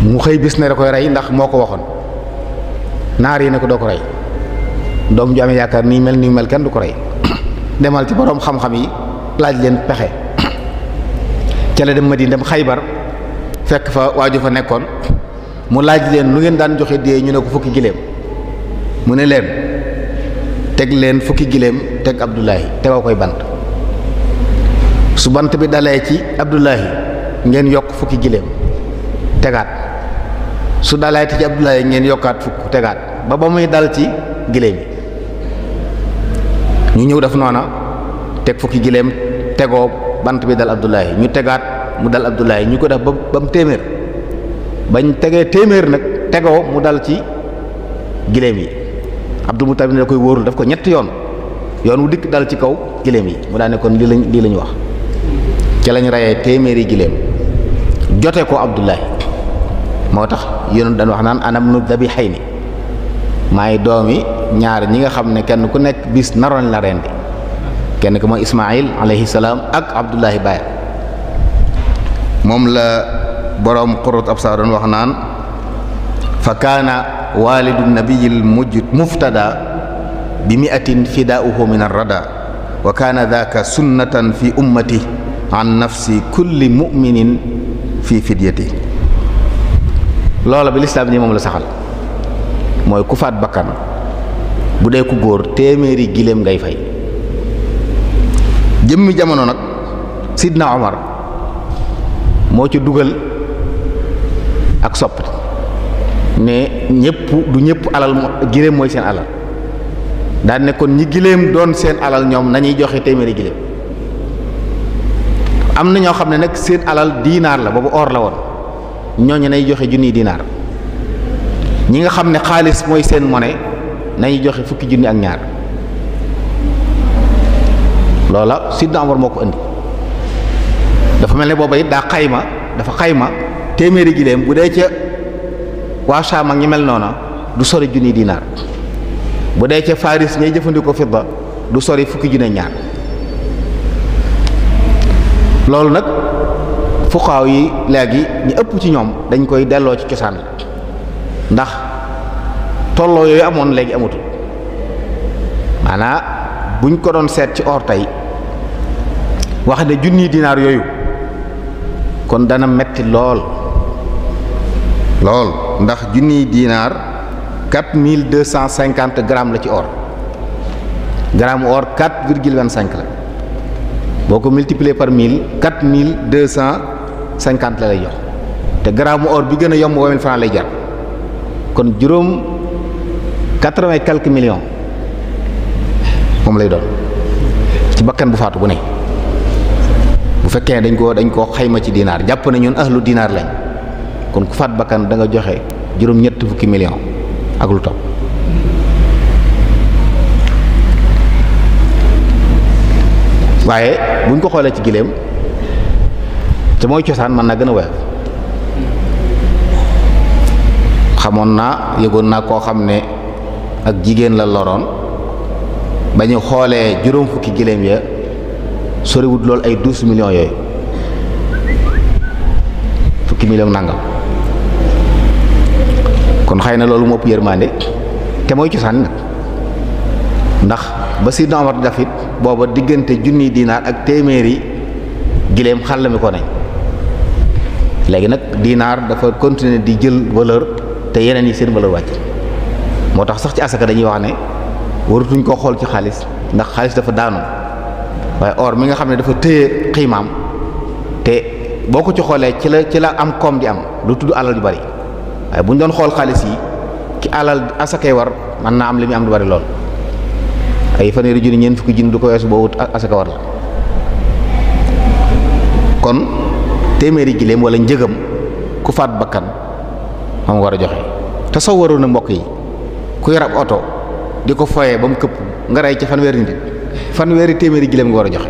mu xëy bis ne da koy rey ndax moo ko waxoon naar yi ne ko doo ko rey doom ju amee yaakaar nii mel kenn du ko rey demal ci boroom xam-xam yi laaj leen pexe ca la dem Madina dem Xaybar fekk fa waaju fa nekkoon mu laaj leen lu ngeen daan joxe dee ñu ne ko fukki giléem mu ne leen teg leen fukki giléem teg Abdullahi tegoo koy bant su bant bi dalee ci Abdullahi ngeen yokk fukki giléem tegaat su dalee ci Abdullahi ngeen yokkaat fukk tegaat ba muy dal ci giléem yi ñu ñëw def noona teg fukki giléem tegoo bant bi dal Abdullahi ñu tegaat mu dal Abdullahi ñu ko def ba mu téeméer bañ tegee téeméer nag tegoo mu dal ci giléem yi Abdul Muttalib ne da koy wóorul daf ko ñetti yoon wu dikk dal ci kaw giléem yi mu daa ne kon lii lañu wax ca lañ reyee téeméeri giléem jote ko Abdullahi moo tax yéen dañ wax naan anam nu dabihayni maay doomi ñaar ñi nga xam ne kenn ku nekk bis naroon la rendi kenn ku mooy Ismaayil alayhi salaam ak Abdullahi baay moom la boroom Qurrat Absar doon wax naan fa kaana walidu nabiyil muftada bi mi'atin fidaa'uhu min ar-rada wa kaana dhaaka sunnatan fi ummati an nafsi kulli mu'minin fi fidyati loola bi lislaam ni moom la saxal mooy ku faat bakkan bu dee ku góor téeméeri giléem ngay fay jëmmi jamono nag Sidna Omar moo ci dugal ak sopp ne du ñëpp alal giléem mooy seen alal daan ne kon ñi giléem doon seen alal ñoom nañuy joxe téeméeri giléem am na ñoo xam ne nag seen alal diinaar la boobu or la woon ñooñu nay joxe junniy diinaar ñi nga xam ne xaalis mooy seen monnaie nañuy joxe fukki junni ak ñaar loola Sidna Omar moo ko indi dafa mel ne booba it dafa xayma téeméeri giléem bu dee ca waa Shaam ak ñi mel noona du sori junni dinaar bu dee ca Faris ñay jëfandikoo fidda du sori fukki junni ñaar loolu nag fuqaaw yi léegi ñu ëpp ci ñoom dañ koy delloo ci cosaan la ndax tolloo yooyu amoon léegi amatul maanaam buñ ko doon seet ci or tey wax ne junni dinaar yooyu kon dana metti lool ndax junniy dinaar 4250 grammes la ci or gramme or 4,25 la boo ko multiplier par 1000 4250 la lay jox te gramme or bi gën a yomb 20 000 francs lay jar kon juróom 80 et quelques millions moom lay doon ci bakkan bu faatu bu ne bu fekkee dañ koo xayma ci dinaar jàpp na ñun ahlu dinaar lañ kon ku faat bakkan da nga joxe juróom ñett fukki million ak lu topp waaye buñ ko xoolee ci giléem te mooy cosaan mën naa gën a woyof yëgoon naa koo xam ne ak jigéen la loroon ba ñu xoolee juróom fukki giléem ya soriwut loolu ay 12 millions yooyu fukki millions nangam kon xëy na loolu moo ëpp yërmande te mooy cosaan nag ndax ba Sidna Omar dafit booba diggante junni dinaar ak téeméeri giléem xàll mi ko nañ léegi nag dinaar dafa continuer di jël valeur te yeneen yi seen valeur wàcc moo tax sax ci asaka dañuy wax ne waratuñ koo xool ci xaalis ndax xaalis dafa daanu waaye or mi nga xam ne dafa téye xiimaam te boo ko ci xoolee ci la am koom di am du tudd alal yu bari waaye bu ñu doon xool xaalis yi ki alal asakay war mën naa am li muy am du bari lool ay fanweeri junni ñeent fukki junni du ko weesu boobu asaka war la kon téeméeri giléem wala njëgam ku faat bakkan moom war a joxe te soo waroon na mbokk yi ku yor ab oto di ko foyee ba mu këpp nga rey ci fanweeri nit fanweeri téeméeri giléem nga war a joxe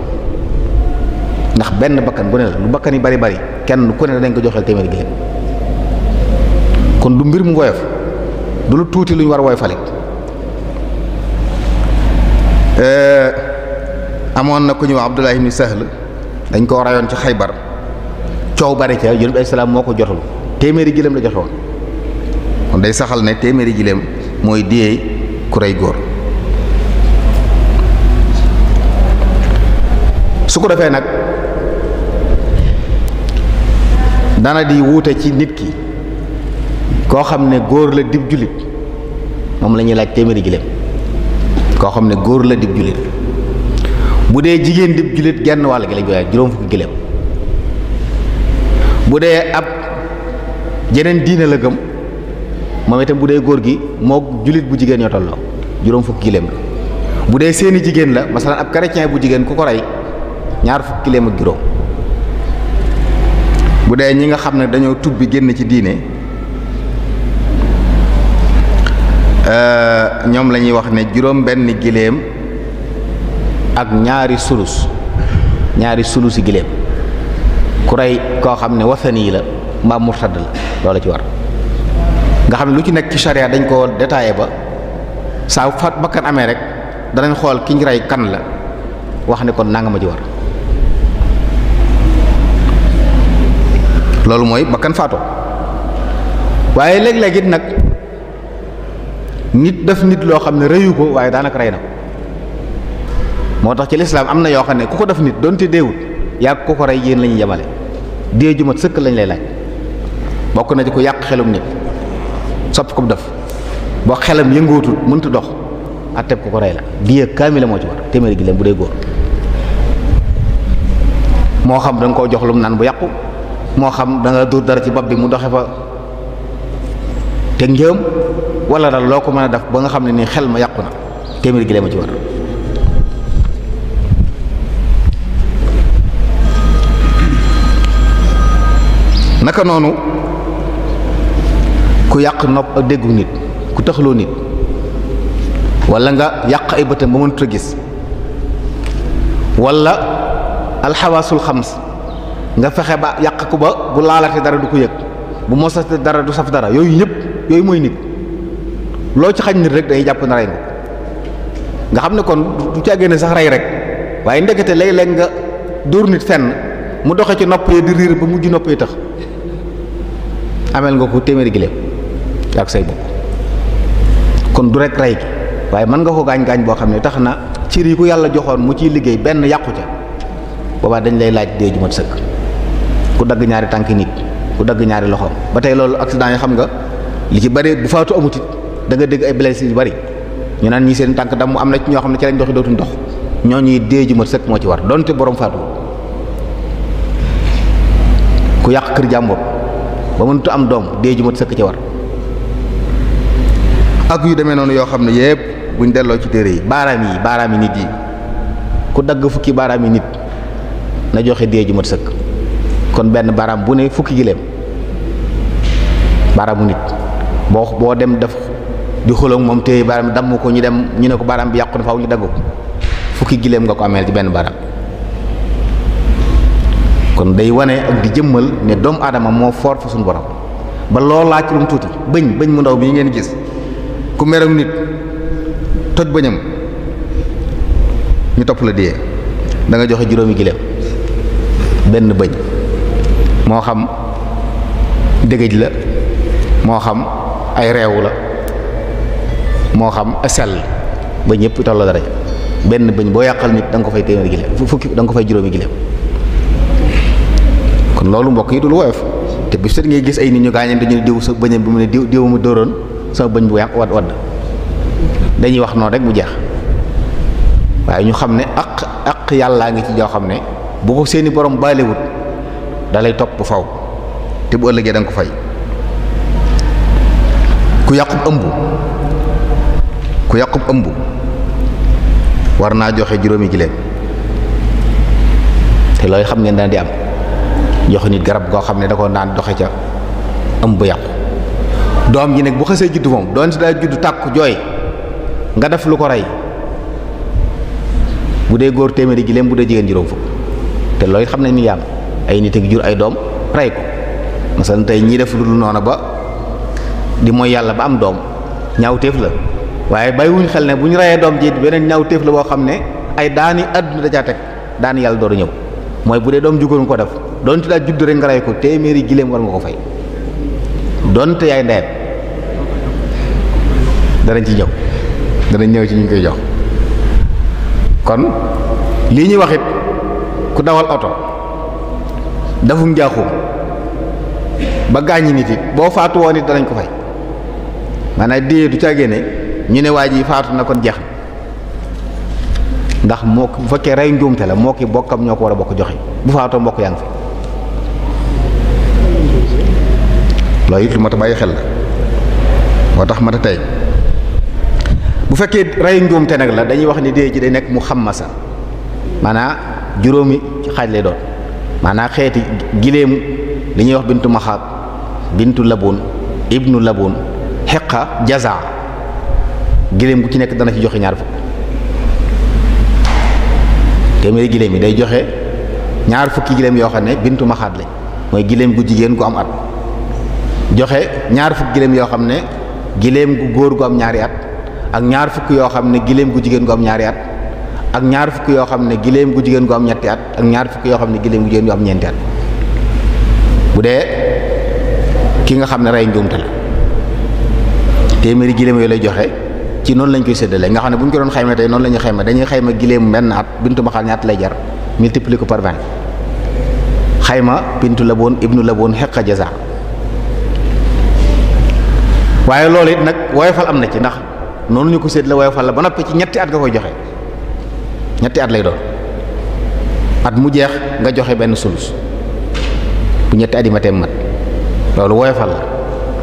ndax benn bakkan bu ne la lu bakkan yi bari bari kenn ku ne dañ ko joxeel téeméeri giléem kon du mbir mu woyof du lu tuuti lu ñu war a woyofale amoon na ku ñu wax Abdullah ibn Sahl dañ koo rayoon ci Xaybar coow bari ca Yonent bi salaam moo ko jotul téeméeri giléem la joxe woon kon day saxal ne téeméeri giléem mooy diyee ku rey góor su ko defee nag dana di wuute ci nit ki koo xam ne góor la dib jullit moom la ñuy laaj téeméeri giléem koo xam ne góor la dib jullit bu dee jigéen dib jullit genn wàll gi lañ koy laaj juróom fukki giléem bu dee ab jeneen diine la gëm moom itam bu dee góor gi moo jullit bu jigéen ñoo tolloo juróom fukki giléem la bu dee seeni jigéen la masalan ab chrétien bu jigéen ku ko rey ñaar fukki giléem ak juróom bu dee ñi nga xam ne dañoo tubbi génn ci diine ñoom la ñuy wax ne juróom benn giléem ak ñaari sulusi giléem ku rey koo xam ne wasani yi la mbaa murtad la loola ci war nga xam ne lu ci nekk ci charia dañ ko détaillé ba saa faat bakkan amee rek danañ xool ki ñu rey kan la wax ne kon nanga ma ci war loolu mooy bakkan faatoo waaye léeg-léeg it nag nit def nit loo xam ne rëyu ko waaye daanaka rey na ko moo tax ci lislaam am na yoo xam ne ku ko def nit doonte deewut yaa ku ko rey yéen la ñuy yemale dee ju mat sëkk lañ lay laaj bokk na ci ku yàq xelum nit sopp ko def boo xelam yëngootul mënta dox atteb ku ko rey la dee kaamila moo ci war téeméeri giléem bu dee góor moo xam da nga koo jox lu mu naan bu yàqu moo xam da nga dóor dara ci bopp bi mu doxe fa te njëm wala daal loo ko mën a def ba nga xam ne nii xel ma yàqu na téeméeri giléem a ci war naka noonu ku yàq nopp ak déggu nit ku taxaloo nit wala nga yàq ay bëtam ba mënut a gis wala alxawaasul xams nga fexe ba yàq ko ba bu laalate dara du ko yëg bu mosate dara du saf dara yooyu yëpp yooyu mooy nit loo ci xañ nit rek day jàpp na rey nga xam ne kon du càggee ne sax rey rek waaye ndekete léeg-léeg nga dóor nit fenn mu doxe ci nopp yi di riir ba mujj nopp yi tax ameel nga ko téeméeri giléem ak say bokk kon du rek rey gi waaye mën nga ko gaañ-gaañ boo xam ne tax na cër yi ku yàlla joxoon mu ciy liggéey benn yàqu ca boobaa dañ lay laaj dee ju mat sëkk ku dagg ñaari tànk nit ku dagg ñaari loxoom ba tey loolu accident yi xam nga li ci bari bu faatu amut it da nga dégg ay blessés yu bari ñu naan ñi seen tànk damm am na ci ñoo xam ne ci lañ doxi dootuñ dox ñooñuy dee ju mat sëkk moo ci war donte borom faatu ku yàq kër jàmbur ba mënut am doom dee ju mat sëkk ci war ak yu demee noonu yoo xam ne yépp buñ delloo ci téere yi baaraam yi nit yi ku dagg fukki baaraam yi nit na joxe dee ju mat sëkk kon benn baaraam bu ne fukki giléem baaraamu nit boo dem def di xoloog moom téye baaraam damm ko ñu dem ñu ne ko baaraam bi yàqu na faaw ñu dagg ko fukki giléem nga ko ameel ci benn baaraam kon day wane ak di jëmmal ne doomu aadama moo foor fa suñu borom ba loo laaj lu mu tuuti bëñ mu ndaw bi ngeen gis ku meram nit toj bëñam ñu topp la dee da nga joxe juróomi giléem benn bëñ moo xam dëgëj la moo xam ay reewu la moo xam sell ba ñëpp tolloo dara benn bëñ boo yàqal nit da nga ko fay téeméeri giléem fukki da nga ko fay juróomi giléem kon loolu mbokk yi du lu woyof te bi set ngay gis ay nit ñu gaañeen dañu diw sa bëñam bi mu ne diw mu dóoroon sama bëñ bu yàq wadd dañuy wax noonu rek mu jeex waaye ñu xam ne ak yàllaa ngi ci joo xam ne bu ko seeni borom baalewut da lay topp faw te bu ëllëgee da nga ko fay ku yàqub ëmb war naa joxe juróomi giléem te looy xam ngeen dana di am joxe nit garab goo xam ne da ko naan doxe ca ëmb bu yàqu doom ji nag bu xasee juddu moom doon si daa juddu tàkku jooy nga def lu ko rey bu dee góor téeméeri giléem bu dee jigéen juróom fukk te looy xam ne ni yàlla ay nit ak jur ay doom rey ko masalan tey ñii def lu dul noonu ba di mooy yàlla ba am doom ñaawteef la waaye bàyyiwuñ xel ne bu ñu reyee doom ji beneen ñaawteef la boo xam ne ay daani àdduna dajaa teg daani yàlla door a ñëw mooy bu dee doom jugóon ko def doonte daa judd rek nga rey ko téeméeri giléem war nga ko fay doonte yaay ndeyam danañ ci ñëw danañ ñëw ci ñu koy jox kon lii ñuy wax it ku dawal oto dafum njaaxum ba gaañi nit it boo faatu woon it danañ ko fay maanaam dee du caa génne ñu ne waa ji faatu na kon jeex na ndax moo bu fekkee rey njuumte la moo ki bokkam ñoo ko war a bokk joxe bu faatoo mbokk yaa ngi fi loolu it lu mat a bàyyi xel la moo tax mat a tey bu fekkee rey njuumte nag la dañuy wax ni dee ji day nekk mu xammasa maanaam juróomi xaaj lay doon maanaam xeeti giléem li ñuy wax bintu maxaab bintu laboon ibnu laboon xeqa jaza giléem gu ci nekk dana ci joxe ñaar fukk téeméeri giléem yi day joxe ñaar fukki giléem yoo xam ne bintu maxaat lañ mooy giléem gu jigéen gu am at joxe ñaar fukki giléem yoo xam ne giléem gu góor gu am ñaari at ak ñaar fukk yoo xam ne giléem gu jigéen gu am ñaari at ak ñaar fukk yoo xam ne giléem gu jigéen gu am ñetti at ak ñaar fukk yoo xam ne giléem gu jigéen gu am ñeenti at bu dee ki nga xam ne rey njuumte la téeméeri giléem yooyu lay joxe ci noonu lañ koy séddale nga xam ne bu ñu ko doon xayma tey noonu la ñuy xayma dañuy xayma giléem benn at bintu maxaat ñaata lay jar multiplier ko par 20 xayma bintu laboon ibnu laboon xeqa jaza waaye loolu it nag woyofal am na ci ndax noonu ñu ko séddale woyofal la ba noppi ci ñetti at nga koy joxe ñetti at lay doon at mu jeex nga joxe benn sulus bu ñetti at yi ma teem mat loolu woyofal la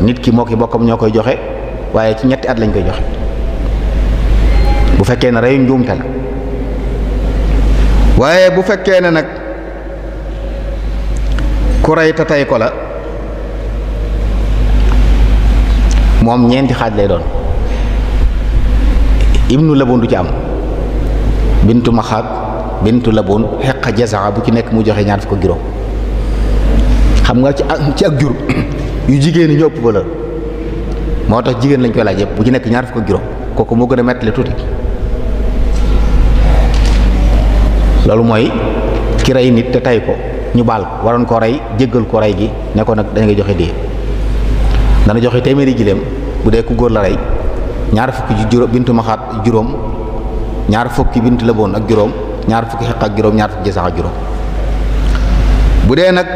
nit ki moo ki bokkam ñoo koy joxe waaye ci ñetti at lañ koy joxe bu fekkee ne reyu njuumte la waaye bu fekkee ne nag ku rey te tey ko la moom ñeenti xaaj lay doon ibnu laboon du ci am bintu maxaab bintu laboon xeqa jaza bu ci nekk mu joxe ñaar fukk ak juróom xam nga ci ak jur yu jigéen ñi ñoo ëpp valeur moo tax jigéen lañ koy laaj yëpp bu ci nekk ñaar fukk ak juróom kooku moo gën a mettale tuuti loolu mooy ki rey nit te tay ko ñu baal ko waroon ko rey jéggal ko rey gi ne ko nag dañ ngay joxe dee dana joxe téeméeri giléem bu dee ku góor la rey ñaar fukki juróom bintu maxaat juróom ñaar fukki bintu laboon ak juróom ñaar fukki xeq ak juróom ñaar fukki jasax ak juróom bu dee nag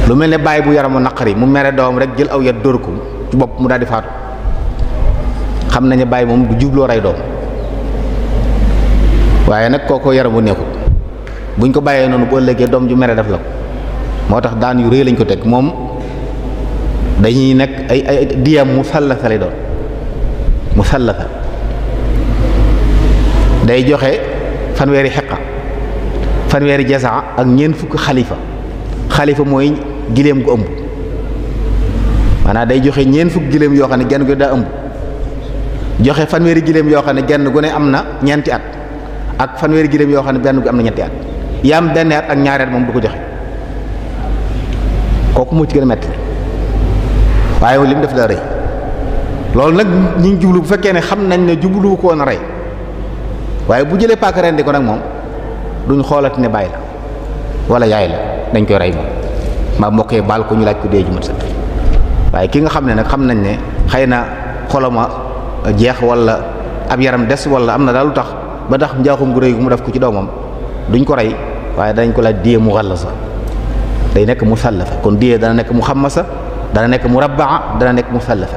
lu mel ne bàyyi bu yaramu naqari mu mere doom rek jël aw yat dóor ko ci bopp mu daal di faatu xam nañu bàyyi moom du jubloo rey doom waaye nag kooko yaramu neexut buñ ko bàyyee noonu bu ëllëgee doom ju mere def la ko moo tax daan yu rëy lañ ko teg moom dañuy nekk ay diyam mu sallasa lay doon mu sallasa day joxe fanweeri xeqa fanweeri jasaa ak ñeent fukki xalifa mooy giléem gu ëmb maanaam day joxe ñeent fukki giléem yoo xam ne genn gu daa ëmb joxe fanweeri giléem yoo xam ne genn gu ne am na ñeenti at ak fanweeri giléem yoo xam ne benn gu am na ñetti at yaam benn at ak ñaari at moom du ko joxe kooku moo ci gën a metti waaye li mu def daa rëy loolu nag ñi ngi jublu bu fekkee ne xam nañ ne jublu ko woon a rey waaye bu jëlee paaka rendi ko nag moom duñ xoolati ne bàyyi la wala yaay la dañ koy rey moom maa mbokkee baal ko ñu laaj ko dee ju mat sëkk waaye ki nga xam ne nag xam nañ ne xëy na xoloma jeex wala ab yaram des wala am na daal lu tax ba tax njaaxum gu rëy gu mu def ko ci doomam duñ ko rey waaye dañ ko laaj diyee mu xallasa day nekk mu sallafa kon diyee dana nekk mu xammasa dana nekk mu rabbaa dana nekk mu sallafa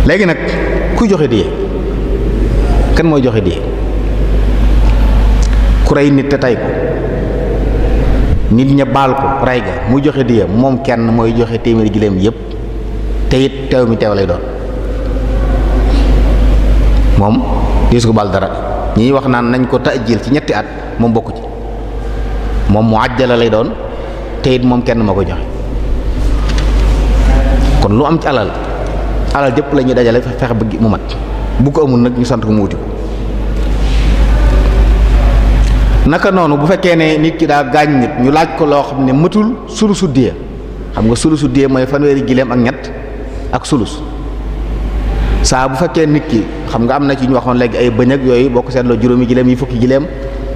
léegi nag kuy joxe diyee kan mooy joxe diyee ku rey nit te tay ko nit ña baal ko rey ga muy joxe diyee moom kenn mooy joxe téeméeri giléem yépp te it teew mi teew lay doon moom diis ko bal dara ñi wax naan nañ ko ta'jil ci ñetti at moom bokku ci moom mu àjjala lay doon te it moom kenn moo koy joxe kon lu am ci alal jëpp la ñuy dajale fexe ba mu mat bu ko amul nag ñu sant ko mu wuti ko naka noonu bu fekkee ne nit ki daa gaañ nit ñu laaj ko loo xam ne matul sulusu diya xam nga sulusu diya mooy fanweeri gileem ak ñett ak sulus saa bu fekkee nit ki xam nga am na ci ñu waxoon léegi ay bëñ ak yooyu boo ko seetloo juróomi gileem yi fukki gileem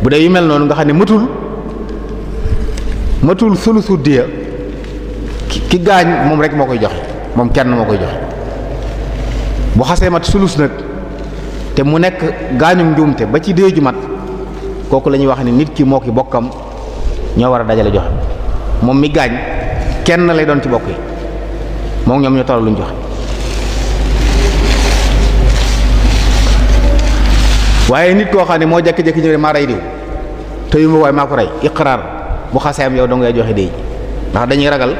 bu dee yu mel noonu nga xam ne matul sulusu diya ki gaañ moom rek moo koy joxe moom kenn moo koy joxe bu xasee mat sulus nag te mu nekk gaañu njuumte ba ci dee ju mat kooku la ñuy wax ne nit ki moo ki bokkam ñoo war a dajale joxe moom mi gaañ kenn lay doon ci bokk yi moom ñoom ñoo toll luñ joxe waaye nit koo xam ne moo jékki-jékki ñëw maa rey diw te yu ma waaye maa ko rey iqraar bu xasee am yow dong ngay joxe déey ndax dañuy ragal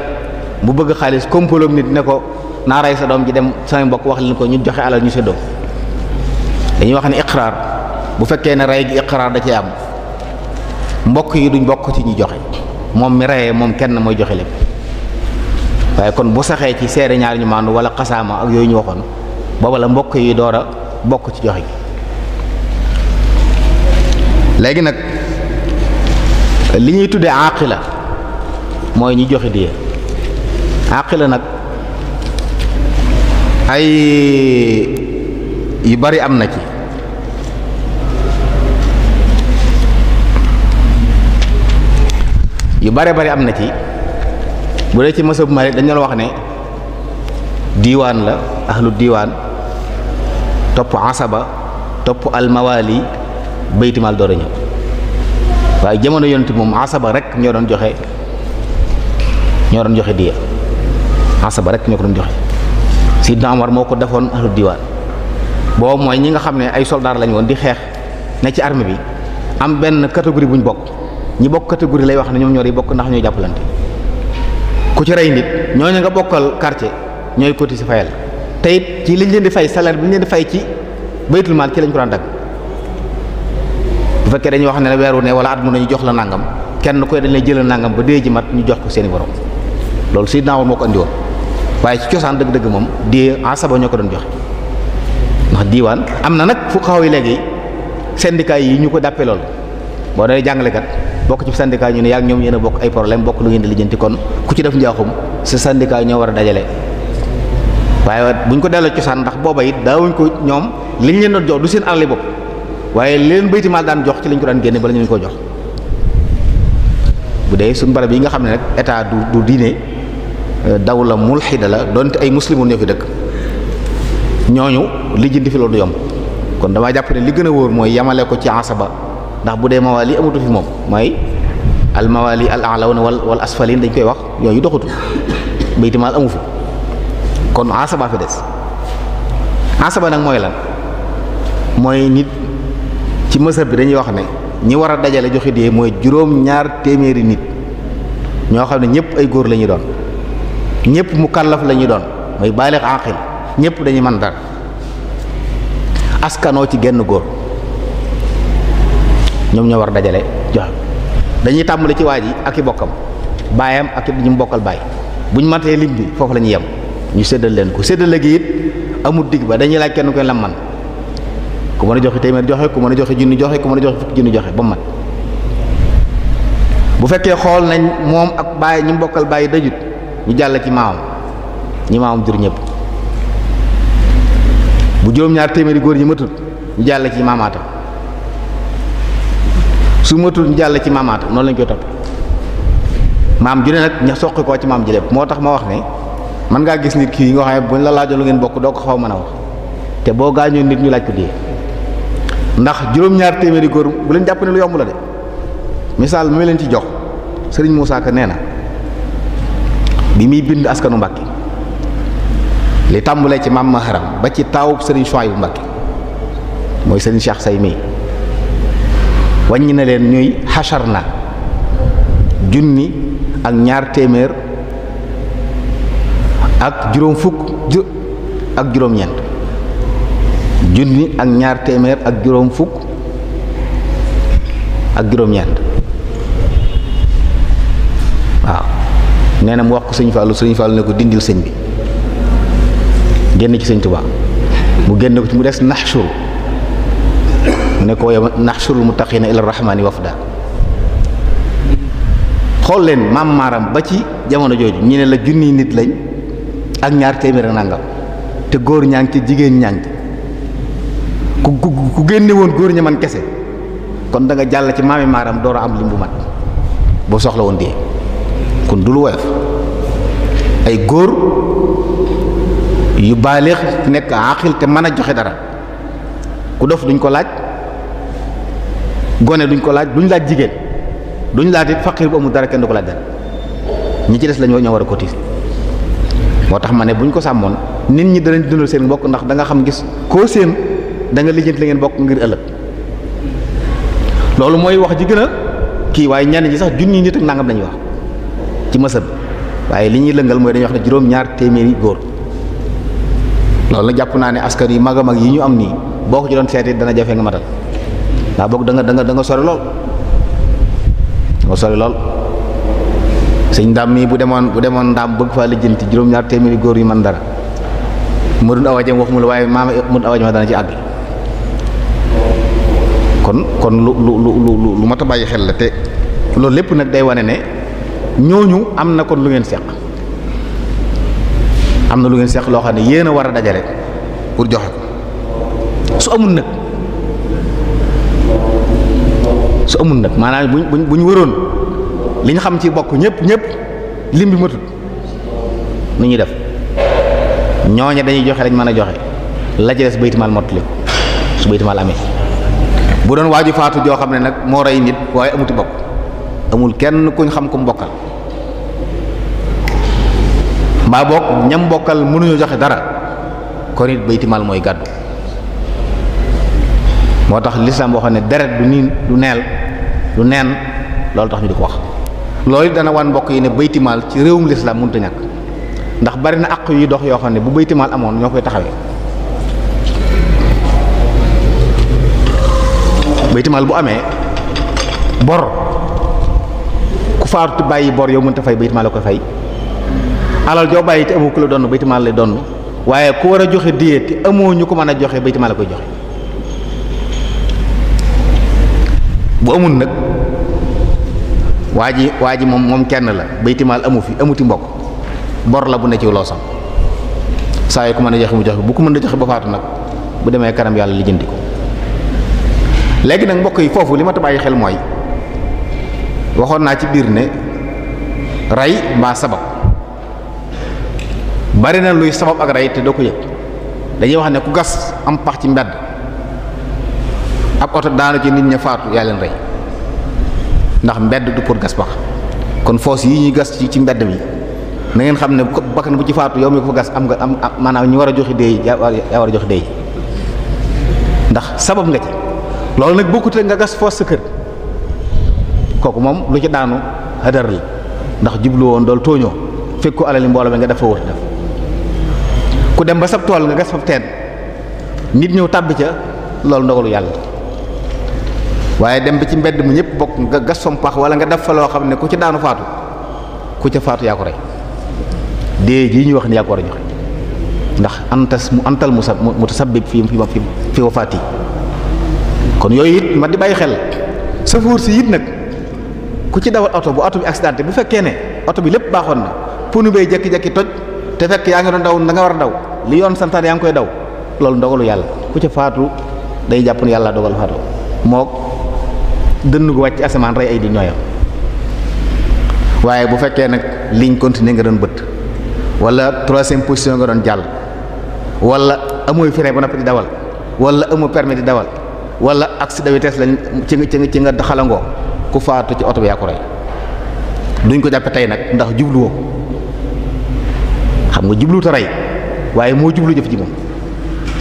bu bëgg xaalis kompaloom nit ne ko naa rey sa doom ji dem samay mbokk wax leen ko ñu joxe alal ñu séddoo dañuy wax ne iqraar bu fekkee ne rey gi iqraar da cee am mbokk yi duñ bokk ci ñi joxe moom mi reyee moom kenn mooy joxe lépp waaye kon bu saxee ci seere ñaar ñu maandu wala xasaama ak yooyu ñu waxoon booba la mbokk yi door a bokk ci joxe gi léegi nag li ñuy tuddee aqila mooy ñi joxe diye aqila nag ay yu bari am na ci yu bare bari am na ci bu dee ci masab Maalik dañu la wax ne diiwaan la ahlu diiwaan topp asaba topp almawali baytimaal door a ñëw waaye jamono yonent moom asaba rek ñoo doon joxe diya asaba rek ñoo ko doon joxe Sidna Umar moo ko defoon ahlu diiwaan boobu mooy ñi nga xam ne ay soldaar lañu woon di xeex ne ci armée bi am benn catégorie bu ñu bokk ñi bokk catégorie lay wax ne ñoom ñoo di bokk ndax ñooy jàppalante ku ci rey nit ñooñu nga bokkal quartier ñooy cotiser fayal te it ci liñ leen di fay salaire bi ñu leen di fay ci baytul maal ci lañ ko daan dagg bu fekkee dañuy wax ne weeru ne wala at mu nañu jox la nangam kenn koy dañ lay jëlal nangam ba dee ji mat ñu jox ko seeni borom loolu Seydina Umar moo ko andi woon waaye ci cosaan dëgg-dëgg moom di asaba ñoo ko doon joxe ndax diiwaan am na nag fu xaw yi léegi syndicat yi ñu ko dàppee loolu boo dee jàngalekat bokk ci syndicat ñu ne yaa ngi ñoom yéen a bokk ay problème bokk lu ngeen di lijjanti kon ku ci def njaaxum sa syndicat ñoo war a dajale waaye buñ ko delloo cosaan ndax booba it daawuñ ko ñoom liñ leen doon jox du seen alali bopp waaye leen bayti maal daan jox ci lañ ko daan génne bala ñu ko jox bu dee suñu barab yi nga xam ne nag état du diine dawla mulhida la donte ay muslimun ñoo fi dëkk ñooñu lijjanti fi loolu du yomb kon damaa jàpp ne li gën a wóor mooy yamale ko ci asaba ndax bu dee mawali amatu fi moom mooy al mawali al a'lawna wal asfalin dañ koy wax yooyu doxatu bayti maal amu fi kon asaba fi des asaba nag mooy lan mooy nit ci mësab bi dañuy wax ne ñi war a dajale joxe dee mooy juróom-ñaar téeméeri nit ñoo xam ne ñëpp ay góor la ñuy doon ñëpp mukallaf la ñuy doon mooy baaligh aqil ñëpp dañuy mën dara askanoo ci genn góor ñoom ñoo war a dajale joxe dañuy tàmbali ci waa ji ak i bokkam baayam ak i ñu bokkal baay buñ matee lim bi foofu la ñuy yem ñu séddal leen ko séddale gi it amul digg ba dañuy laaj kenn koy lam man ku mën a joxe téeméer joxe ku mën a joxe junni joxe ku mën a joxe fukki junni joxe ba mu mat bu fekkee xool nañ moom ak baay ñi bokkal baay dajut ñu jàll ci maamam ñi maamam jur ñëpp bu juróom-ñaar téeméeri góor ñi matut ñu jàll ci maamaatam su matul ñu jàll ci maamaatam noonu lañ koy topp maam ju ne nag ña soqi koo ci maam ji lépp moo tax ma wax ne mën ngaa gis nit kii nga xam ne buñ la laajoon lu ngeen bokk doo ko xaw mën a wax te boo gaañoo nit ñu laaj ko dee ndax juróom-ñaar téeméeri góor bu leen jàpp ne lu yomb la de misaal mi leen ci jox sëriñ Moussa Ka nee na bi muy bind askanu Mbàkke li tàmbalee ci maam Maharam ba ci taawub sëriñ Souhaïbou Mbàkke mooy sëriñ Cheikh Say mi wàññi na leen ñuy xachar na junni ak ñaar téeméer ak juróom fukk ak juróom-ñeent junni ak ñaar téeméer ak juróom fukk ak juróom-ñeent waaw nee na mu wax ko sëñ Fallou ne ko dindil sëñ bi génn ci sëñ Tuubaa mu génn ko ci mu des naxshur mu ne ko yow naxshurul muttaqiina ila rahmaani wafda xool leen maam maaram ba ci jamono jooju ñu ne la junniy nit lañ ak ñaar téeméer ak nangam te góor ñaa ngi ci jigéen ñaa ngi ci ku génne woon góor ña man kese kon da nga jàll ci maami maaram door a am lim bu mat boo soxla woon dee kon du lu woyof ay góor yu baaleex nekk aqil te mën a joxe dara ku dof duñ ko laaj gone duñ ko laaj duñ laaj jigéen duñ laaj it faqir bu amul dara kenn du ko laaj dara ñi ci des lañoo ñoo war a cotiser moo tax ma ne buñ ko sàmmoon nit ñi danañ dundal seen mbokk ndax da nga xam gis koo seen da nga lijjanti la ngeen bokk ngir ëllëg loolu mooy wax ji gën a kii waaye ñenn ñi sax junni nit ak nangam lañuy wax ci mësëb waaye li ñuy lëngal mooy dañuy wax ne juróom-ñaar téeméeri góor loolu la jàpp naa ne askan yi mag a mag yi ñu am nii boo ko ci doon seeti dana jafe nga matal daa boog da nga sori lool nga sori lool sëñ Ndaam mii bu demoon Ndaam bëgg faa lijjanti juróom-ñaar téeméeri góor yu man dara mu dun awajam waxuma la waaye maama mu awajam dana ci àgg kon lu mat a bàyyi xel la te loolu lépp nag day wane ne ñooñu am na kon lu ngeen seq am na lu ngeen seq loo xam ne yéen a war a dajale pour joxe ko su amul nag maanaam buñ wëroon li ñu xam ci bokk ñëpp lim bi matut nu ñuy def ñooña dañuy joxe lañ mën a joxe la ci des baytimaal mottali su baytimaal amee bu doon waaju faatu joo xam ne nag moo rey nit waaye amuti bokk amul kenn kuñ xam ku mu bokkal mbaa bokk ñam bokkal mënuñu joxe dara kon it baytimaal mooy gàddu moo tax lislaam boo xam ne deret du niin du neel du neen loolu tax ñu di ko wax loolu it dana wan mbokk yi ne baytimaal ci réewum lislaam mënut a ñàkk ndax bari na àq yu dox yoo xam ne bu baytimaal amoon ñoo koy taxawee baytimaal bu amee bor ku faatu te bàyyi bor yow mënta fay baytimaal la koy fay alal joo bàyyi te amoo ku la donn baytimaal lay donn waaye ku war a joxe diye te amoo ñu ko mën a joxe baytimaal la koy joxe bu amul nag waa ji moom kenn la baytimaal amu fi amuti mbokk bor la bu ne ci loo sam saa yi ku mën a joxe mu joxe bu ko mën a joxe ba faatu nag bu demee kanam yàlla lijjanti ko léegi nag mbokk yi foofu li ma ta bàyyi xel mooy waxoon naa ci biir ne rey mbaa sabab bari na luy sabab ak rey te doo ko yëg dañuy wax ne ku gas am pax ci mbedd ab oto daanu ci nit ña faatu yaa leen rey ndax mbedd du pour gas pax kon foos yi ñuy gas ci mbedd mi na ngeen xam ne bakkan bu ci faatu yow mi ko fa gas am maanaam ñu war a joxe dee yaa war a joxe dee ndax sabab nga ci loolu nag bokkute nga gas foos sa kër kooku moom lu ci daanu hadar la ndax jublu woon dool tooñoo fekk ko alali mbooloo mi nga def fa wër def ku dem ba sab tool nga gas fa teen nit ñëw tàbbi ca loolu ndogalu yàlla waaye dem ba ci mbedd mu ñëpp bokk nga gas fam pax wala nga def fa loo xam ne ku ci daanu faatu ku ca faatu yaa ko rey dee jii ñu wax ni yaa ko war a joxe ndax antal mutasabbib fi wafaati kon yooyu it ma di bàyyi xel safoor si it nag ku ci dawal oto bu oto bi accidenté bu fekkee ne oto bi lépp baaxoon na punu bee jekki-jekki toj te fekk yaa ngi doon daw da nga war a daw li yoon santaan yaa ngi koy daw loolu ndogalu yàlla ku ca faatu day jàpp ne yàlla dogal faatu mook dënn gu wàcc asamaan rey ay di ñooyam waaye bu fekkee nag ligne continue nga doon bët wala troisième position nga doon jàll wala amooy frein ba noppi di dawal wala amoo permis di dawal wala accident de vitesse lañ ci nga xalangoo ku faatu ci oto bi yaa ko rey duñ ko jàppe tey nag ndax jubluwoo xam nga jublu te rey waaye moo jublu jëf ji moom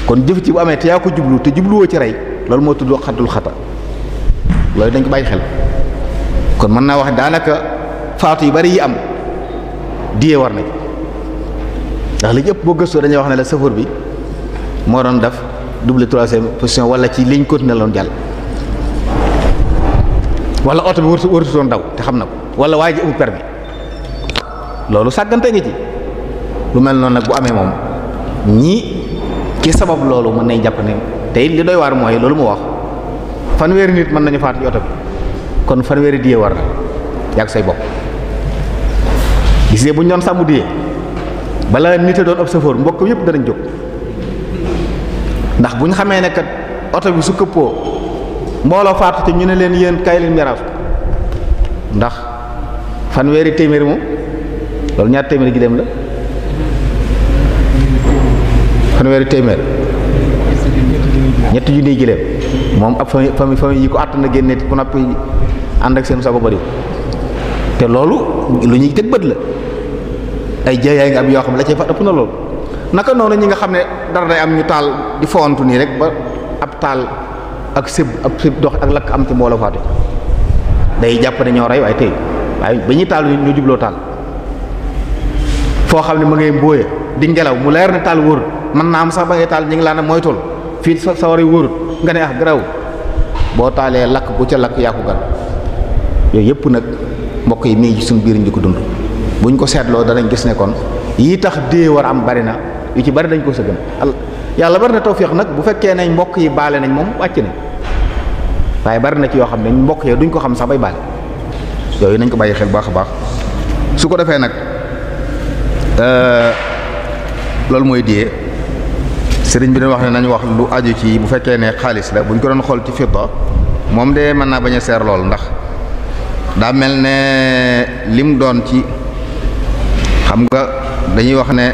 kon jëf ci bu amee te yaa ko jublu te jubluwoo ci rey loolu moo tudd xaddul xata loolu dañ ko bàyyi xel kon mën naa wax daanaka faatu yu bari yi am diye war nañ ndax li ëpp boo gëstoo dañuy wax ne la chauffeur bi moo doon def double troisième position wala ci ligne continué loon jàll wala oto bi wartu doon daw te xam na ko wala waa ji amul permis loolu sàggante ngi ci lu mel noonu nag bu amee moom ñi ki sabab loolu mën nañ jàpp ne te it li doy waar mooy loolu mu wax fanweeri nit mën nañu faatu ci oto bi kon fanweeri diyee war na yàgg say bopp gis nga bu ñu doon sàmm diyee bala nit a doon ab chauffeur mbokk yëpp danañ jóg ndax bu ñu xamee ne kat oto bi su këppoo mbooloo faatu te ñu ne leen yéen kay leen miraas ndax fanweeri téeméeri moom loolu ñaar téeméeri gi dem la fanweeri téeméer ñetti junniy giléem moom ab famille yi ko àtt na génne ku noppi ànd ak seen sago bariw te loolu lu ñuy teg bët la ay jëyaay nga am yoo xam ne la cay fa ëpp na loolu naka noonu ñi nga xam ne dara day am ñu taal di fowantu nii rek ba ab taal ak sëb dox ak lakk am ci mbooloo faatu day jàpp ne ñoo rey waaye tey waaye ba ñuy taal ñu jubloo taal foo xam ne ma ngay mbóoya di ngelaw mu leer ne taal wóorut mën naa am sax ba ngay taal ñu ngi laa ne moytul fii sa war a wóorut nga ne garaw boo taalee lakk bu ca lakk yaa ko gan yooyu yëpp nag mbokk yi mi ngi ci suñu biir ñu ko dund buñ ko seetloo danañ gis ne kon yi tax dee war am bari na yu ci bari dañ ko sëgën yàlla bari na tawfiix nag bu fekkee nañ mbokk yi baale nañ moom wàcc nañ waaye bari na ci yoo xam ne mbokk yi duñ ko xam sax bay baale yooyu nañ ko bàyyi xel baax a baax su ko defee nag loolu mooy diyee sëriñ bi dañ wax ne nañu wax lu aju ci bu fekkee ne xaalis la buñ ko doon xool ci fidda moom de mën naa bañ a seer lool ndax daa mel ne lim doon ci xam nga dañuy wax ne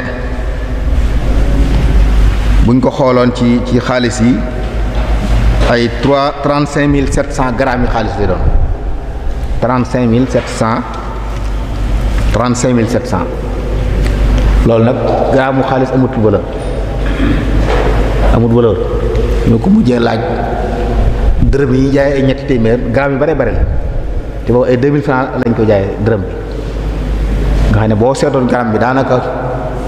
buñ ko xooloon ci xaalis yi ay 35 700 grammes yi xaalis lay doon 35 700 loolu nag gramme xaalis amut valeur ñoo ko mujjee laaj dërëm yi jaay ay ñetti téeméer gramme yu bare bare la te boobu ay 2000 francs lañ ko jaayee dërëm bi nga xam ne boo seetoon gramme bi daanaka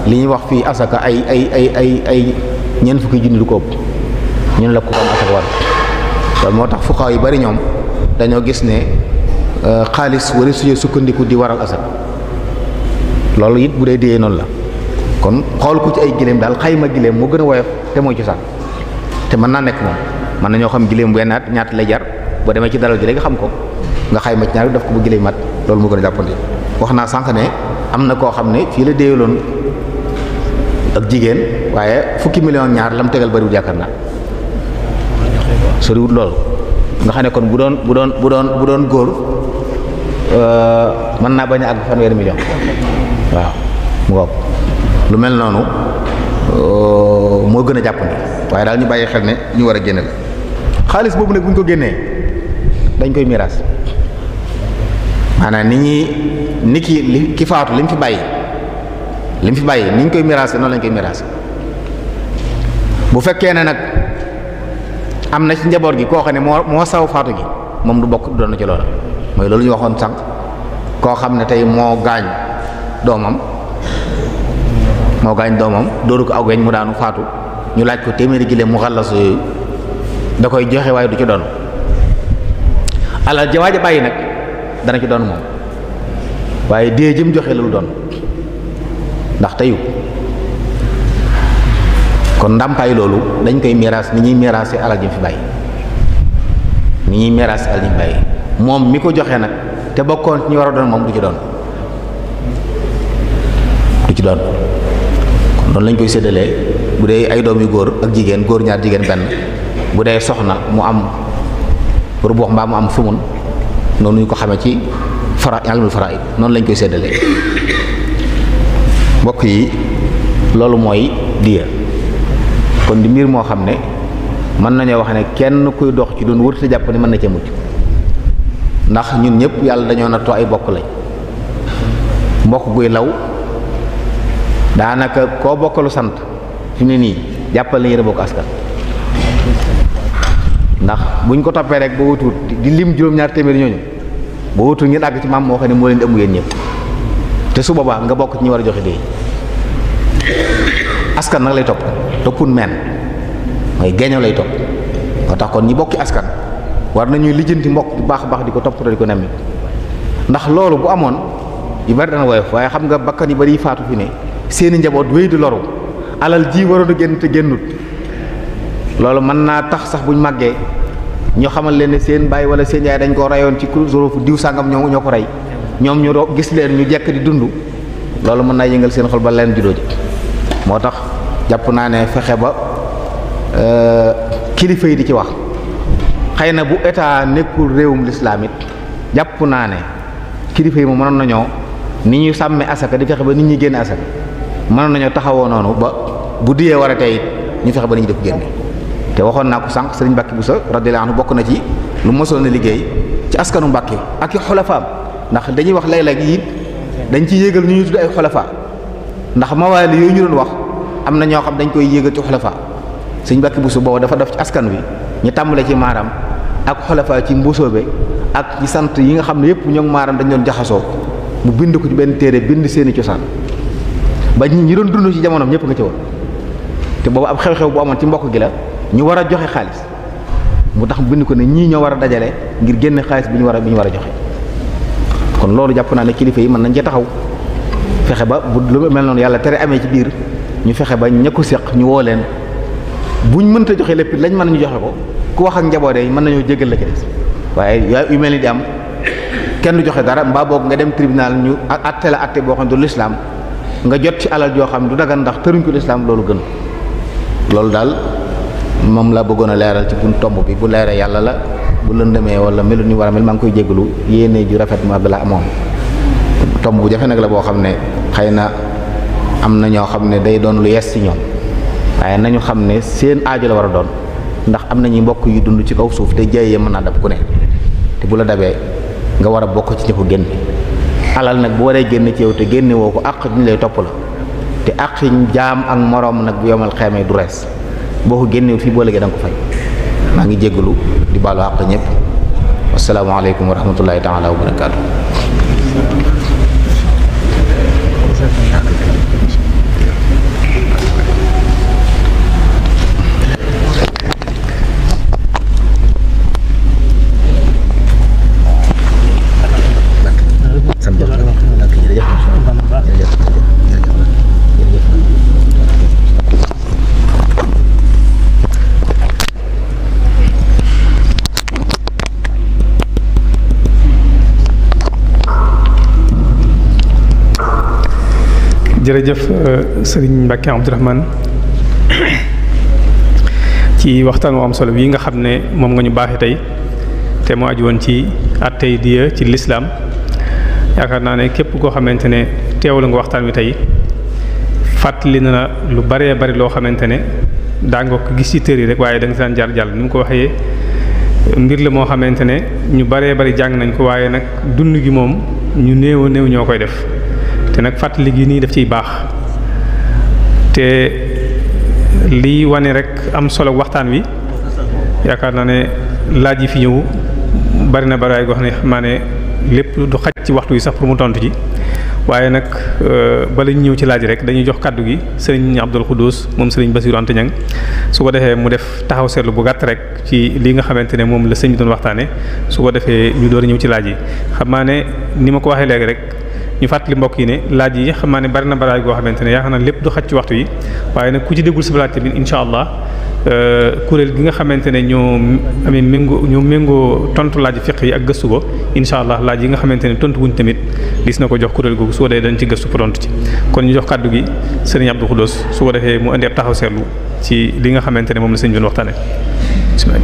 li ñuy wax fii asaka ay ñeent fukki junni du ko ëpp ñun la ko am asaka war loolu moo tax fuqaa yu bari ñoom dañoo gis ne xaalis wala suñu sukkandiku di waral asaka loolu it bu dee déyee noonu la kon xool ko ci ay giléem daal xayma giléem moo gën a woyof te mooy cosaan te mën naa nekk moom mën nañoo xam giléem bu naat ñaata lay jar boo demee ci dalal ji léegi xam ko nga xayma ci ñaar def ko bu giléem mat loolu moo gën a jàppandi wax naa sànq ne am na koo xam ne fii la déyaloon ak jigéen waaye fukki million ñaar lam tegal bariwul yaakaar naa soriwut loolu nga xam ne kon bu doon góor mën naa bañ a àgg fanweeri million waaw mu ngoog lu mel noonu moo gën a jàppandi waaye daal ñu bàyyi xel ne ñu war a génne la xaalis boobu nag bu ñu ko génnee dañ koy miraas maanaam ni ki faatu li mu fi bàyyi ni ñu koy miraase noonu lañ koy miraase bu fekkee ne nag am na ci njaboot gi koo xam ne moo saw faatu gi moom du bokk doon na ci loola mooy loolu ñu waxoon sànq koo xam ne tey moo gaañ doomam dóoru ko aw geñ mu daanu faatu ñu laaj ko téeméeri giléem mu xallasu yooyu da koy joxe waaye du ci doon alal ja waaja bàyyi nag dana ci doon moom waaye dee jëm joxe la lu doon ndax teyu kon ndàmpaay loolu dañ koy miraas ni ñuy miraase alal ji fi bàyyi moom mi ko joxe nag te bokkoon ci ñu war a doon moom du ci doon kon noonu lañ koy séddalee bu dee ay doom yu góor ak jigéen góor ñaar jigéen benn bu dee soxna mu am rubuux mbaa mu am fumun noonu ñu ko xamee ci ilmul faraa'id noonu lañ koy séddalee mbokk yi loolu mooy diya kon di mbir moo xam ne mën nañoo wax ne kenn kuy dox ci doon wërta jàpp ne mën na ca mucc ndax ñun ñëpp yàlla dañoo nattoo ay bokk lañ mbokk guy law daanaka koo bokkalu sant fi mu ne nii jàppal na yéen a bokk askan ndax buñ ko toppee rek ba wutuut di lim juróom-ñaar téeméeri ñooñu ba wutuut ngeen àgg ci maam moo xam ne moo leen di ëmb yéen ñëpp te su boobaa nga bokk ci ñi war a joxe dee askan nag lay toppun meen mooy geeño lay topp. moo tax kon ñi bokki askan war nañuy lijjanti mbokk bu baax a baax di ko toppatoo di ko nemmi ndax loolu bu amoon yu bari dana woyof waaye xam nga bakkan yu bari yi faatu fi ne seeni njaboot wéy di loru alal ji waroon a génn te génnut loolu mën naa tax sax buñ màggee ñoo xamal leen ne seen baay wala seen yaay dañ koo reyoon ci zorofu diw sàngam ñoo ko rey ñoom ñu gis leen ñu jekk di dund loolu mën naa yëngal seen xol ba leen juddoo ji moo tax jàpp naa ne fexe ba kilifa yi di ci wax xëy na bu état nekkul réewum lislaam it jàpp naa ne kilifa yi moom mënoon nañoo ni ñuy sàmme asaka di fexe ba nit ñi génne asaka mënoon nañoo taxawoo noonu ba bu diyee war a tey it ñu fexe ba nit ñi def génne te waxoon naa ko sànq sëriñ Mbàkke Buso radiyallahu anhu bokk na ci lu mosoon a liggéey ci askanu Mbàkke ak i xulafaam ndax dañuy wax léeg-léeg it dañ ci yéegal ñu ñuy tudd ay xulafa ndax mawaali yooyu ñu doon wax am na ñoo xam dañ koy yéegal ci xulafa sëriñ Mbàkke Buso boobu dafa def ci askan wi ñu tàmbale ci maaram ak xulafa ci mbusoobe ak ci sant yi nga xam ne yëpp ñoom maaram dañ doon jaxasoo mu bind ko ci benn téere bind seeni cosaan ba ñi doon dund ci jamonoom ñëpp nga ci woon te boobu ab xew-xew bu amoon ci mbokk gi la ñu war a joxe xaalis mu tax bind ko ne ñii ñoo war a dajale ngir génne xaalis bi ñu war a joxe kon loolu jàpp naa ne kilifa yi mën nañ cee taxaw fexe ba bu lu mel noonu yàlla tere amee ci biir ñu fexe ba ña ko séq ñu woo leen buñ mënta joxe lépp lañ mën ñu joxe ko ku wax ak njaboot yi mën nañoo jégal la ci des waaye yu mel ni di am kenn du joxe dara mbaa boog nga dem tribunal ñu atte la atte boo xam ne du lislaam nga jot ci alal joo xam du dagan ndax tëruñ ko lislaam loolu gën loolu daal moom la bëggoon a leeral ci buñ tomb bi bu leeree yàlla la bu lëndëmee wala melut ni war a mel maa ngi koy jégalu yéene ju rafet mu Abdallah amoon tomb bu jafe nag la boo xam ne xëy na am na ñoo xam ne day doon lu yees ci ñoom waaye nañu xam ne seen aajo la war a doon ndax am nañu mbokk yu dund ci kaw suuf te jaayee mën naa dab ku ne te bu la dabee nga war a bokk ci ñi ko génn alal nag bu waree génn ci yow te génne woo ko àq ñu lay topp la te àq jaam ak moroom nag bu yomal xeemee du rees boo ko génnewul fii boo léegi da nga ko fay maa ngi jéggalu di baalu àq ñëpp wasalaamaaleykum wa rahmatullahi taala wa barakaatu. jërëjëf sëriñ Mbacke Abdourahmane ci waxtaan wu am solo bii nga xam ne moom nga ñu baaxee tey te mu aju woon ci attey diya ci lislaam yaakaar naa ne képp koo xamante ne teewlu nga waxtaan wi tey fàttali na la lu baree bari loo xamante ne daa nga ko gis ci tër yi rek waaye da nga daan jaar jàll ni mu ko waxee mbir la moo xamante ne ñu baree bari jàng nañ ko waaye nag dund gi moom ñu néew a néew ñoo koy def. te nag fàttali gi nii daf ciy baax te lii wane rek am solo waxtaan wi yaakaar naa ne laaj yi fi ñëw bari na bari goo xam ne xam naa ne lépp du xaj ci waxtu wi sax pour mu tontu ci waaye nag bala ñu ñëw ci laaj rek dañuy jox kàddu gi sëriñ Abdul Xuddus moom sëriñ Basiru Anta Ñang su ko defee mu def taxaw seetlu bu gàtt rek ci li nga xamante ne moom la sëñ bi doon waxtaane su ko defee ñu door a ñëw ci laaj yi xam naa ne ni ma ko waxee léegi rek. ñu fàttali mbokk yi ne laaj yi xam naa ne bari na baraay goo xamante ne yaakaar naa lépp du xaj ci waxtu yi waaye nag ku ci déggul sa laaj tamit incha allah kuréel gi nga xamante ne ñoo méngoo tontu laaj fiq yi ak gëstu ko incha allah laaj yi nga xamante ne tontu wuñ tamit gis na ko jox kuréel googu su ko defee dañ ci gëstu pour tontu ci. kon ñu jox kàddu gi sëriñ Abdou Khoudoss su ko defee mu indi ab taxaw seetlu ci li nga xamante ne moom la sëñ bi doon waxtaane bismillah.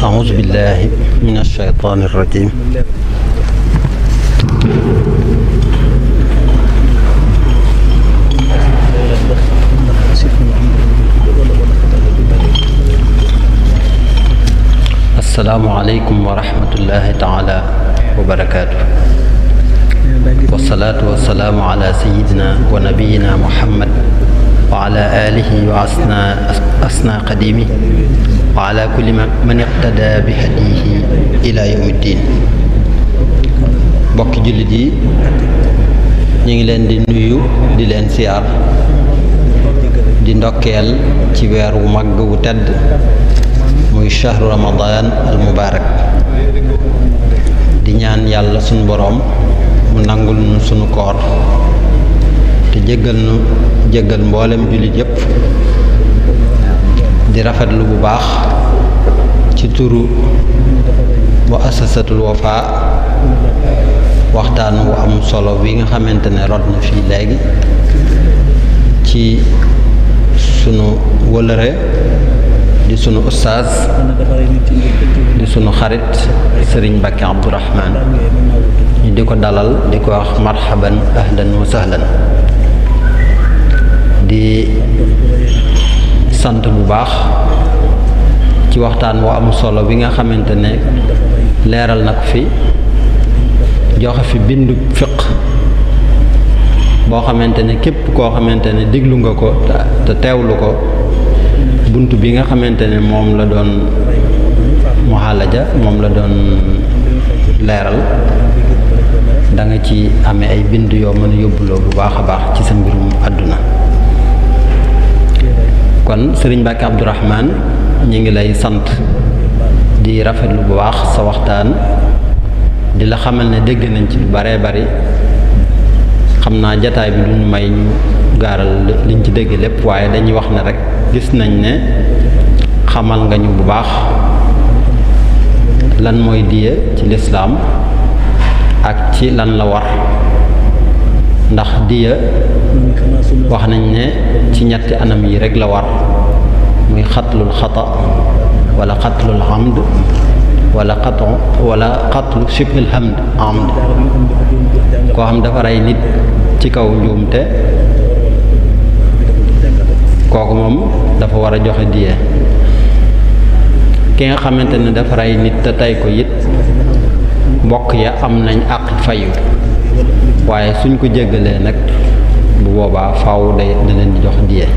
أعوذ بالله من الشيطان الرجيم asalaamualeykum wa rahmatullahi taala wa barakaatu. Wasalaatu wasalaamu ala sayidina wa nabiyina muhammad wa ala alihi wa asna qadimi wa ala kulli man iqtada bi hadihi ila yawmi ddin. mbokki jullit yi ñu ngi leen di nuyu di leen siyaar di ndokkeel ci weer wu mag wu tedd muy shahru ramadan al mubarak di ñaan yàlla sunu boroom mu nangul nu sunu koor te jéggal mboolem jullit yépp di rafetlu bu baax ci turu muassasatul Wafa waxtaan wu am solo wi nga xamante ne rod na fii léegi ci sunu wëlëre di sunu ustaaz di sunu xarit Sëriñ Mbàkke Abdourahman ñu di ko dalal di ko wax marhaban ahlan wa sahlan. di sant bu baax ci waxtaan wu am solo bi nga xamante ne leeral na ko fi joxe fi bindu fiq boo xamante ne képp koo xamante ne diglu nga ko te teewlu ko bunt bi nga xamante ne moom la doon muhalaja moom la doon leeral da nga ci amee ay bind yoo mën a yóbbuloo bu baax a baax ci sa mbirum àdduna. kon Sëriñ Mbàkke Abdourahman ñi ngi lay sant di rafetlu bu baax sa waxtaan di la xamal ne dégg nañ ci lu baree bari xam naa jataay bi duñu may ñu gaaral liñ ci dégg lépp waaye dañuy wax ne rek gis nañ ne xamal nga ñu bu baax lan mooy diya ci lislaam ak ci lan la war ndax diya wax nañ ne ci ñetti anam yi rek la war muy xatlul xata wala xatlul amd wala xatlu shibhil amd koo xam dafa rey nit ci kaw njuumte kooku moom dafa war a joxe diya ki nga xamante ne dafa rey nit te tey ko it mbokk ya am nañ àq fayu waaye suñ ko jéggalee nag bu boobaa faaw da leen di jox diya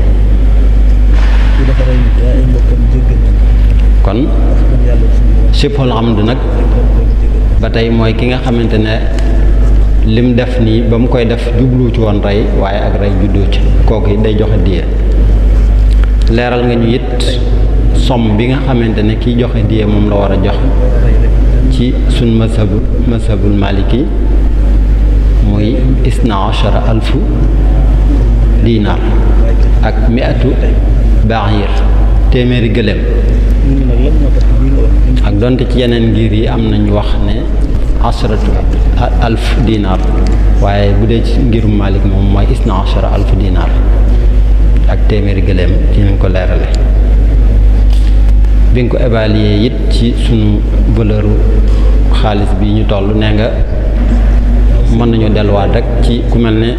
kon shibhul amd nag ba tey mooy ki nga xamante ne lim def nii ba mu koy def jublu ci woon rey waaye ak rey juddoo ci kooku day joxe diya leeral nga ñu it somme bi nga xamante ne kiy joxe diya moom la war a joxe ci sun mazhabul maliki muy isna ashara alfu dinar ak miatu bair téeméeri gëléem ak donte ci yeneen ngir yi am nañu wax ne asratu alf dinar waaye bu dee ci ngirum Malik moom mooy isna ashara alf dinar ak téeméeri gëléem ci ñu ko leerale bi nga ko évaluer it ci sunu valeur xaalis bi ñu toll nee nga mën nañu delluwaat rek ci ku mel ne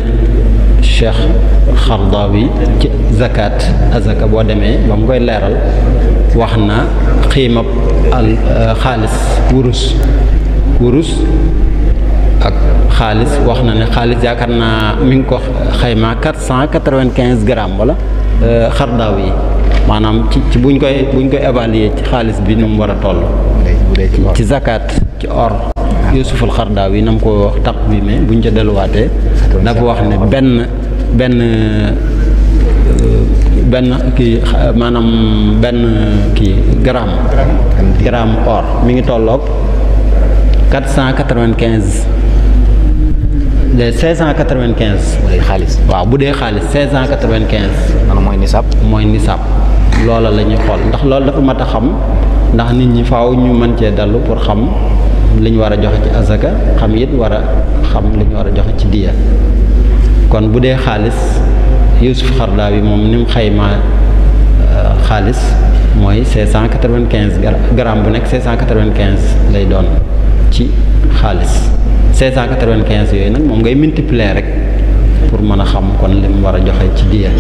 Cheikh Xardawi ci zakat azaka boo demee ba mu koy leeral wax na xiimab xaalis wurus ak xaalis wax na ne xaalis yaakaar naa mi ngi ko xayma 495 grammes wala Xardawi yi maanaam ci buñ koy évaluer ci xaalis bi nu mu war a toll ci zakat ci or Yuusuful Xardaawi na mu ko wax taqwime buñ ca delluwaatee dafa wax ne benn kii maanaam benn kii gramme or mi ngi tolloog 495 de 595 bu dee xaalis waaw bu dee xaalis 595 man mooy nisaab loola la ñuy xool ndax loolu dafa mat a xam ndax nit ñi faaw ñu mën cee dallu pour xam li ñu war a joxe ci azaka xam it war a xam li ñu war a joxe ci diya kon bu dee xaalis Yuusuf Xardaawi moom ni mu xaymaa xaalis mooy 595 gramme bu nekk 595 lay doon ci xaalis 595 yooyu nag moom ngay multiplier rek pour mën a xam kon li mu war a joxe ci diya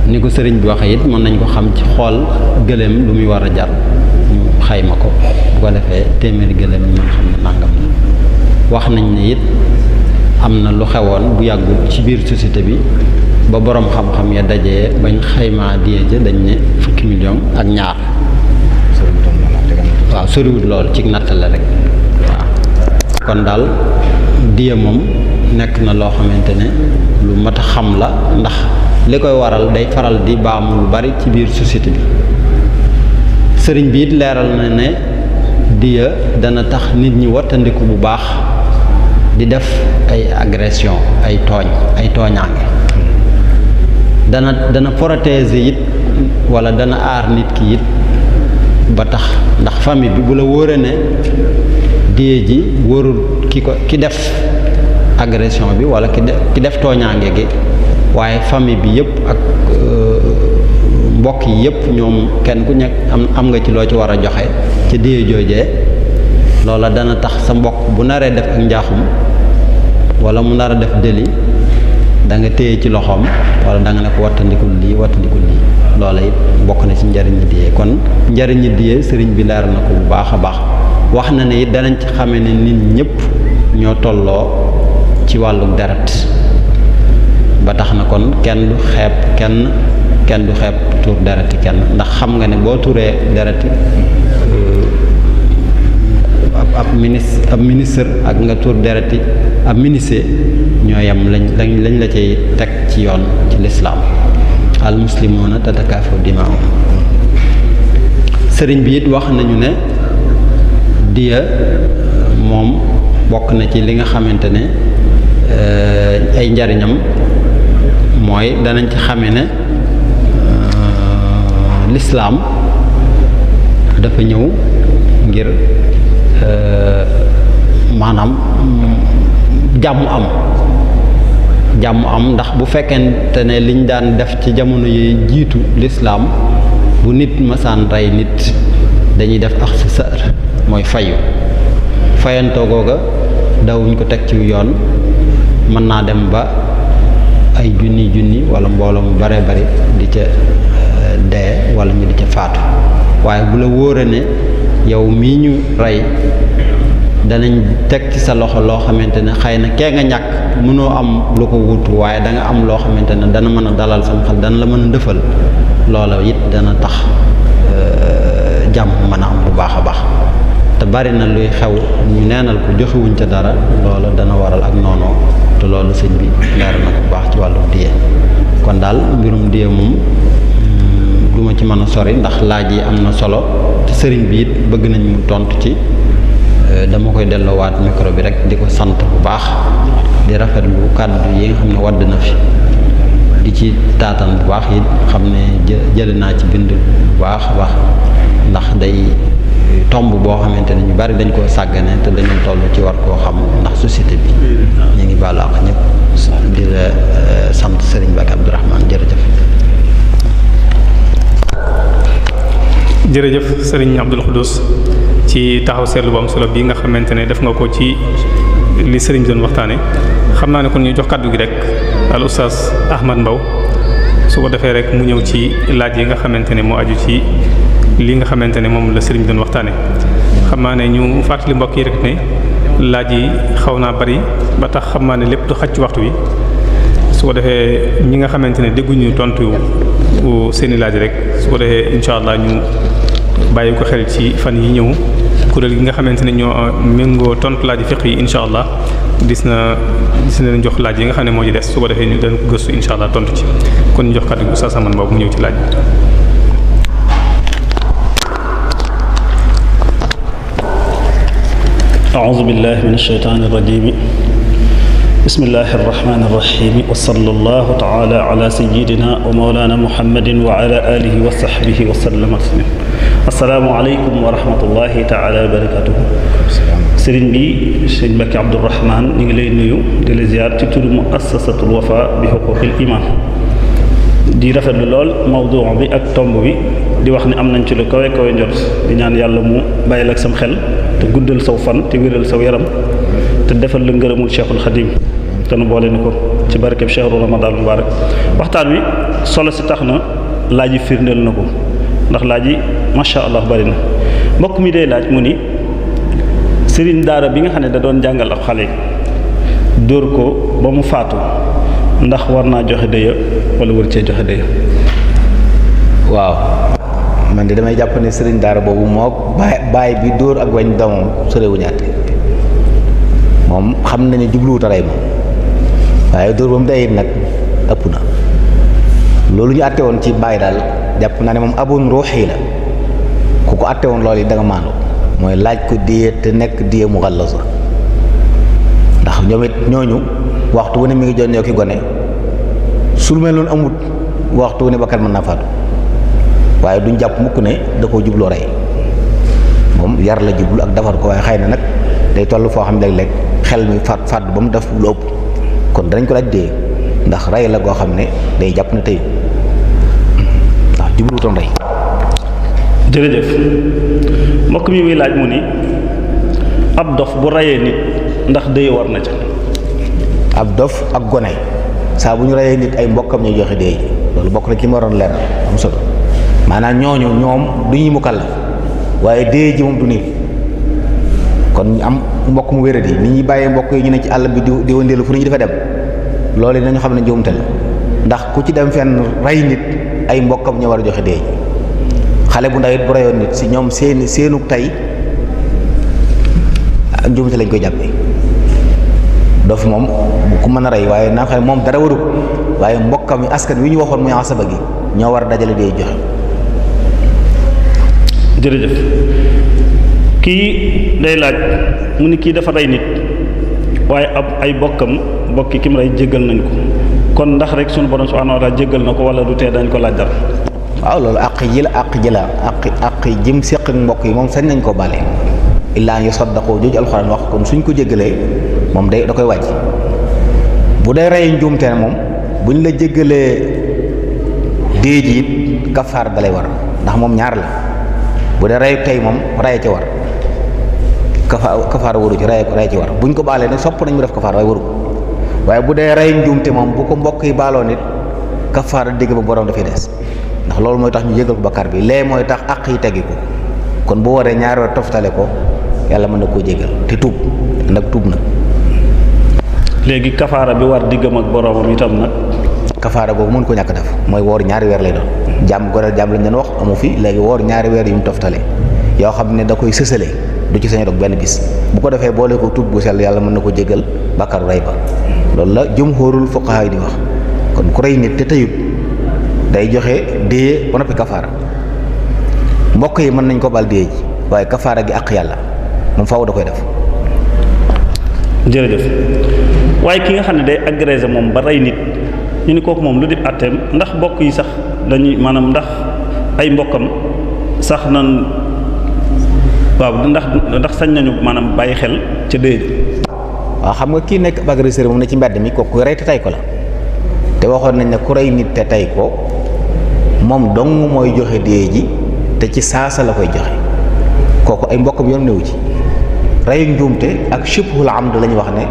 ni ko sëriñ bi waxee it mën nañ ko xam ci xool gëléem lu muy war a jar ñu xayma ko bu ko defee téeméeri gëléem ñu mën xam ne nangam la. wax nañ ne it am na lu xewoon bu yàggul ci biir société bi ba boroom xam-xam ya dajee bañ xaymaa diye ja dañ ne fukki million ak ñaar. waaw soriwut lool ci natt la rek waaw kon daal diye moom nekk na loo xamante ne lu mat a xam la ndax li koy waral day faral di baamu lu bari ci biir société bi sëriñ bi it leeral na ne diya dana tax nit ñi wattandiku bu baax di def ay agression ay tooñaange dana protéger it walla dana aar nit ki it ba tax ndax famille bi bu la wóoree ne diye ji wóorul ki def agression bi walla ki def tooñaange gi waaye famille bi yëpp ak mbokk yi yëpp ñoom kenn ku nekk am nga ci loo ci war a joxe ca diye joojee loola dana tax sa mbokk bu naree def ak njaaxum walla mu nar a def délit da nga téye ci loxoom walla da nga ne ko wattandikul lii loola it bokk na ci njariñi diye kon njariñi diye sëriñ bi leer na ko bu baax a baax wax na ne it danañ ci xamee ne nit ñëpp ñoo tolloo ci wàllu deret ba tax na kon kenn du xeeb tuur dereti kenn ndax xam nga ne boo tuuree dereti ab ministre ak nga tuur dereti ab ministre ñoo yem lañ la cay teg ci yoon ci lislaam al muslimuna tatakaafu dimaahum sëriñ bi it wax nañu ne diya moom bokk na ci li nga xamante ne ay njariñam mooy danañ ci xame ne lislaam dafa ñëw ngir maanaam jàmm am ndax bu fekkente ne liñ daan def ci jamono yi jiitu lislaam bu nit masaan rey nit dañuy def ak si sër mooy fayantoo googa dawuñ ko teg ci yoon mën naa dem ba ay junni wala mbooloo mu bare bari di ca dee wala ñu di ca faatu waaye bu la wóore ne yow mii ñu rey danañ teg ci sa loxo loo xamante ne xëy na kee nga ñàkk mënoo am lu ko wutu waaye da nga am loo xamante ne dana mën a dalal sam xel dana la mën a ndëfal loola it dana tax jàmm mën a am bu baax a baax te bari na luy xew ñu neenal ko joxewuñ ca dara loola dana waral ak noonoo te loolu sëñ bi leer na ko bu baax ci wàllu diye kon daal mbirum diye moom du ma ci mën a sori ndax laaj yi am na solo te sëriñ bi it bëgg nañ mu tontu ci dama koy delloowaat micro bi rek di ko sant bu baax di rafetlu kàddu yi nga xam ne wadd na fi di ci taataan bu baax it xam ne jële naa ci bind bu baax a baax ndax day tomb boo xamante ne ñu bari dañ koo sàggane te dañu toll ci war koo xam ndax société bi ñu ngi baalu ak ñëpp di la sant Serigne Mbacké Abdourahmane jërëjëf Serigne Abdoul Khoudous ci taxaw seetlu bu am solo bii nga xamante ne def nga ko ci li Serigne doon waxtaane xam naa ne kon ñu jox kàddu gi rek al oustaz Ahmad Mbaw su ko defee rek mu ñëw ci laaj yi nga xamante ne moo aju ci li nga xamante ne moom la Serigne doon waxtaane xam naa ne ñu fàttali mbokk yi rek ne laaj yi xaw naa bari ba tax xam naa ne lépp du xaj ci waxtu wi su ko defee ñi nga xamante ne dégguñu tontu seeni laaj rek su ko defee incha allah ñu bàyyi ko xel ci fan yi ñëw kuréel gi nga xamante ne ñoo méngoo tontu laaj fiq yi incha allah dis na leen jox laaj yi nga xam ne moo ci des su ko defee ñu dañ ko gëstu incha allah tontu ci kon ñu jox kàddu gi Oustaz Ahmad boobu mu ñëw ci laaj bi. a'uuzu billahi minash shaytaanir rajiim bismillahi irrahmani irrahimi wa sallallahu taala ala sayidina wa mawlana muhammadin wa ala alihi wa sahbihi wa sallama taslima assalaamu aleykum wa rahmatullahi taala wa barakatuhu sëriñ bi sëriñ Mbacké Abdourahmane ñu ngi lay nuyu di la ziyaar ci turu muassasatul wafa bi huquqil iman di rafetlu lool mawdu bi ak tomb bi di wax ne am nañ ci lu kawe kawe njort di ñaan yàlla mu bàyyil ak sam xel te guddal saw fan te wéral saw yaram te defal la ngërëmul Cheikhul Khadim te nu boole ni ko ci barkeb shahru ramadan mubarak. waxtaan wi solo si tax na laaj yi firndeel na ko ndax laaj yi macha allah bari na. mbokk mi day laaj mu ni sëriñ daara bi nga xam ne da doon jàngal ab xale dóor ko ba mu faatu ndax war naa joxe dëya wala war cee joxe dëya. waaw man de damay jàpp ne sëriñ daara boobu moo baay bi dóor ak wañ doomam sorewuñu àtte moom xam na ne jubluwut a rey moom waaye dóor ba mu dayit nag ëpp na loolu ñu àtte woon ci baay daal jàpp naa ne moom abun ruuxi la ku ko àtte woon loolu yi da nga maandu mooy laaj ko diye te nekk diye mu xallasa ndax ñoom it ñooñu waxtu wu ne mi ngi jot ñoo ki gone sul mel noonu amut waxtu wu ne bakkan mën naa faatu waaye duñ jàpp mukk ne da koo jubloo rey moom yar la jublu ak defar ko waaye xëy na nag day toll foo xam ne léeg-léeg xel mi faat ba mu def lu ëpp kon danañ ko laaj dee ndax rey la goo xam ne day jàpp ne tey ndax jubluutoon rey. jërëjëf mbokk mi muy laaj mu ni ab dof bu reyee nit ndax dëye war na ca. ab dof ak gone saa bu ñu reyee nit ay mbokkam ñuy joxe dee loolu bokk na ci ma waroon leer am solo maanaam ñooñu ñoom du ñuy mukallaf waaye dee ji moom du nit kon ñu am mbokk mu wéradi ni ñuy bàyyee mbokk yi ñu ne ci àll bi di wëndeelu fu ñu dafa dem loolu nañu xam ne njuumte la ndax ku ci dem fenn rey nit ay mbokkam ñoo war a joxe dee xale bu ndaw it bu reyoon nit si ñoom seenu tey njuumte lañ koy jàppee dof moom ku mën a rey waaye naa xam ne moom dara waru waaye mbokkam yi askan wi ñu waxoon muy asaba gi ñoo war a dajale dee joxe. jërëjëf kii day laaj mu ni kii dafa rey nit waaye ay bokki ki mu rey jéggal nañ ko kon ndax rek sunu borom subhanahu wa ta'ala jéggal na ko wala du tee dañ ko laaj dara. waaw loolu àq ji la àq jëm séq ak mbokk yi moom sañ nañ koo bale illaa yu saddaqoo jooju alxuraan wax kon suñ ko jéggalee moom da koy wàcc bu dee rey njuumte ne moom buñ la jéggalee dee ji it kafaar dalay war ndax moom ñaar la bu dee rey tey moom rey ci war kafaar waru ci rey ci war buñ ko baalee nag sopp nañ mu def kafaar waaye waru waaye bu dee rey njuumte moom bu ko mbokk yi baaloo nit kafaar dégg ba borom dafay des ndax loolu mooy tax ñu jégal ko bakkaar bi lee mooy tax àq yi teggi ko kon boo waree ñaari weer toftale ko yàlla mën na koo jégal te tuub nag tuub nag. léegi kafaara bi war diggam ak boromam itam nag. kafaara boobu mën ko ñàkk def mooy woor ñaari weer lay doon jàmm goreel jàmm lañ leen wax amu fi léegi woor ñaari weer yu mu toftale yoo xam ne da koy sësale du ci sañ dog benn bis bu ko defee boole ko tuub bu sell yàlla mën na ko jégal bakkaaru rey ba loolu la jumhurul fuqaha yi di wax kon ku rey nit te tëyut day joxe dee ba noppi kafaara mbokk yi mën nañ ko bal dee ji waaye kafaara gi àq yàlla moom faaw da koy def. jërëjëf waaye ki nga xam ne day agressé moom ba rey nit ñu ni kooku moom lu di àtteem ndax mbokk yi sax dañuy maanaam ndax ay mbokkam sax nan waaw ndax sañ nañu maanaam bàyyi xel ca dee. waaw xam nga kii nekk ab agresseur moom ne ci mbedd mi kooku rey te tey ko la te waxoon nañ ne ku rey nit te tey ko moom dong mooy joxe dee ji te ci saasa la koy joxe kooku ay mbokkam yoon newu ci reyu njuumte ak shibhul amd la ñuy wax ne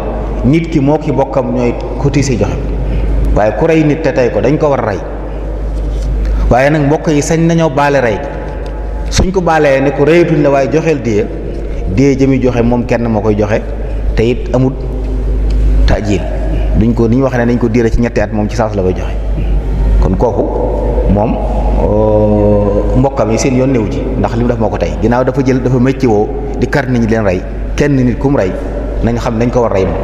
nit ki moo ki bokkam ñooy cotiser joxe waaye ku rey nit te tey ko dañ ko war a rey waaye nag mbokk yi sañ nañoo baale rey suñ ko baalee ne ko reyatuñ la waaye joxeel dee jëmi joxe moom kenn moo koy joxe te it amut taajil duñ ko ni ñu wax ne nañ ko diire ci ñetti at moom ci saas la koy joxe kon kooku moom mbokkam yi seen yoon newu ci ndax li mu def moo ko tey ginnaaw dafa métti woo di kar nit ñi leen rey kenn nit ku mu rey nañ xam nañ ko war rey moom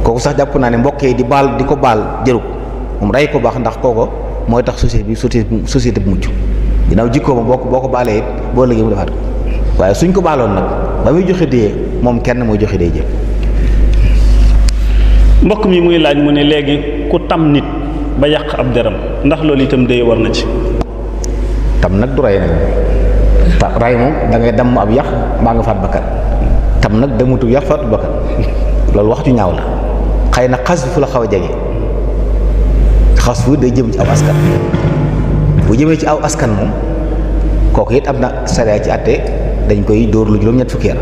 kooku sax jàpp naa ne mbokk yi di ko baal jëru moom rey ko baax ndax kooko mooy tax société bu mucc ginnaaw jikkoo ma boo ko baalee it boo léegi mu defaat ko waaye suñ ko baaloon nag ba muy joxe dee moom kenn mooy joxe dee jël. mbokk mi muy laaj mu ne léegi ku tam nit ba yàq ab deram ndax loolu itam dee war na ci. tam nag du rey nag rey moom da ngay damm ab yàq mbaa nga faat bakkan tam nag demutu yàq faatu bakkan loolu wax ju ñaaw la xëy na xas fu la xaw a jege xas fu day jëm ci aw askan bu jëmee ci aw askan moom kooku it am na sariya ci àtte dañ koy dóor lu juróom-ñett fukki yar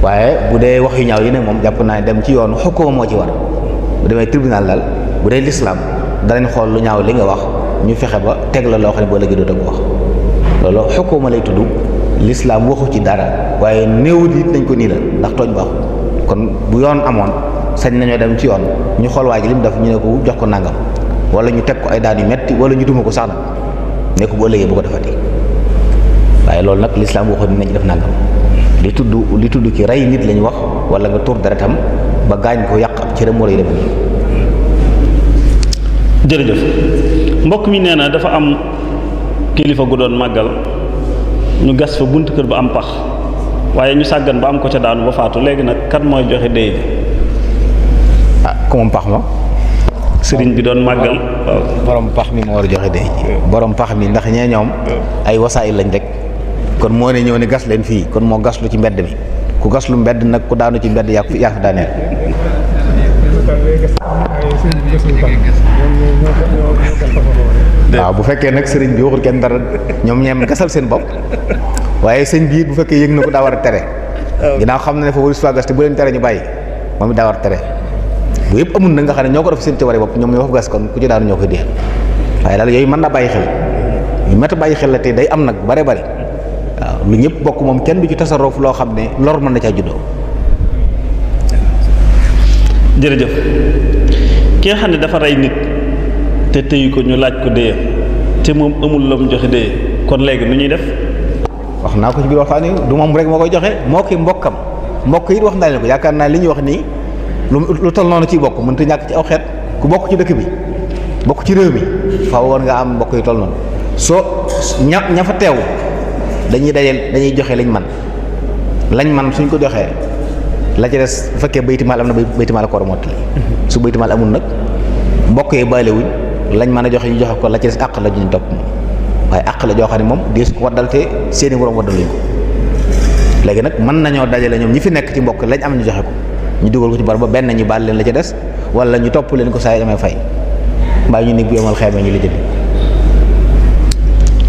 waaye bu dee wax yu ñaaw yi nag moom jàpp naa ne dem ci yoonu xukkuma moo ci war bu demee tribunal daal bu dee lislaam danañ xool lu ñaaw li nga wax ñu fexe ba teg la loo xam ne boo léegi dootoo ko wax loolu xukuma lay tudd lislaam waxu ci dara waaye néewut it nañ ko nii la ndax tooñ baaxul kon bu yoon amoon sañ nañoo dem ci yoon ñu xool waa ji li mu def ñu ne ko jox ko nangam wala ñu teg ko ay daan yu metti wala ñu duma ko sax nag ne ko boo léegi bu ko defati waaye loolu nag lislaam waxu ni nañ def nangam li tudd ki rey nit lañ wax wala nga tur deretam ba gaañ ko yàq ab cëram wala yu dem nii. jërëjëf mbokk mi nee na dafa am kilifa gu doon màggal ñu gas fa bunt kër ba am pax waaye ñu sàggan ba am ko ca daanu ba faatu léegi nag kan mooy joxe déy bi. ku moom pax ma. sëriñ bi doon màggal. borom pax mi moo war a joxe déy borom pax mi ndax ñee ñoom ay wasaayil lañ rek kon moo ne ñëw ne gas leen fii kon moo gaslu ci mbedd mi ku gaslu mbedd nag ku daanu ci mbedd yaa fi daaneel. waaw bu fekkee nag sëriñ bi waxul kenn dara ñoom ñeem gasal seen bopp waaye sëñ bi bu fekkee yëg na ko daa war a tere ginnaaw xam na ne fa waris fa gas te bu leen tere ñu bàyyi moom it daa war a tere bu yëpp amul na nga xam ne ñoo ko def seen coobare bopp ñoom ñoo fa gas kon ku ci daanu ñoo koy diyal waaye daal yooyu mën na bàyyi xel yu métti bàyyi xel la te day am nag bare bare waaw lu ñëpp bokk moom kenn du ci tasaroof loo xam ne lor mën na caa juddoo. jërëjëf ki nga xam ne dafa rey nit te tëyu ko ñu laaj ko dee te moom amul la mu joxe dee kon léegi nu ñuy def. wax naa ko ci biir waxtaan yi du moom rek moo koy joxe moo ki mbokkam mbokk yi wax naa leen ko yaakaar naa li ñuy wax nii lu toll noonu ciy bokk mënut a ñàkk ci aw xeet ku bokk ci dëkk bi bokk ci réew mi faaw war nga am mbokk yu toll noonu soo ña fa teew dañuy joxe lañ man suñ ko joxee la ci des bu fekkee baytimaal am na baytimaal ko war a mottali su baytimaal amul nag mbokk yi bàyyiwuñ lañ mën a joxe ñu joxe ko la ci des àq la ñu topp moom waaye àq la joo xam ne moom dees ko waddal te seeni borom waddaluñ ko léegi nag mën nañoo dajale ñoom ñi fi nekk ci mbokk lañ am ñu joxe ko ñu dugal ko ci bar ba benn ñu baal leen la ca des wala ñu topp leen ko saa yi damay fay mbaa ñu nekk bu yomal xeemee ñu la jënd.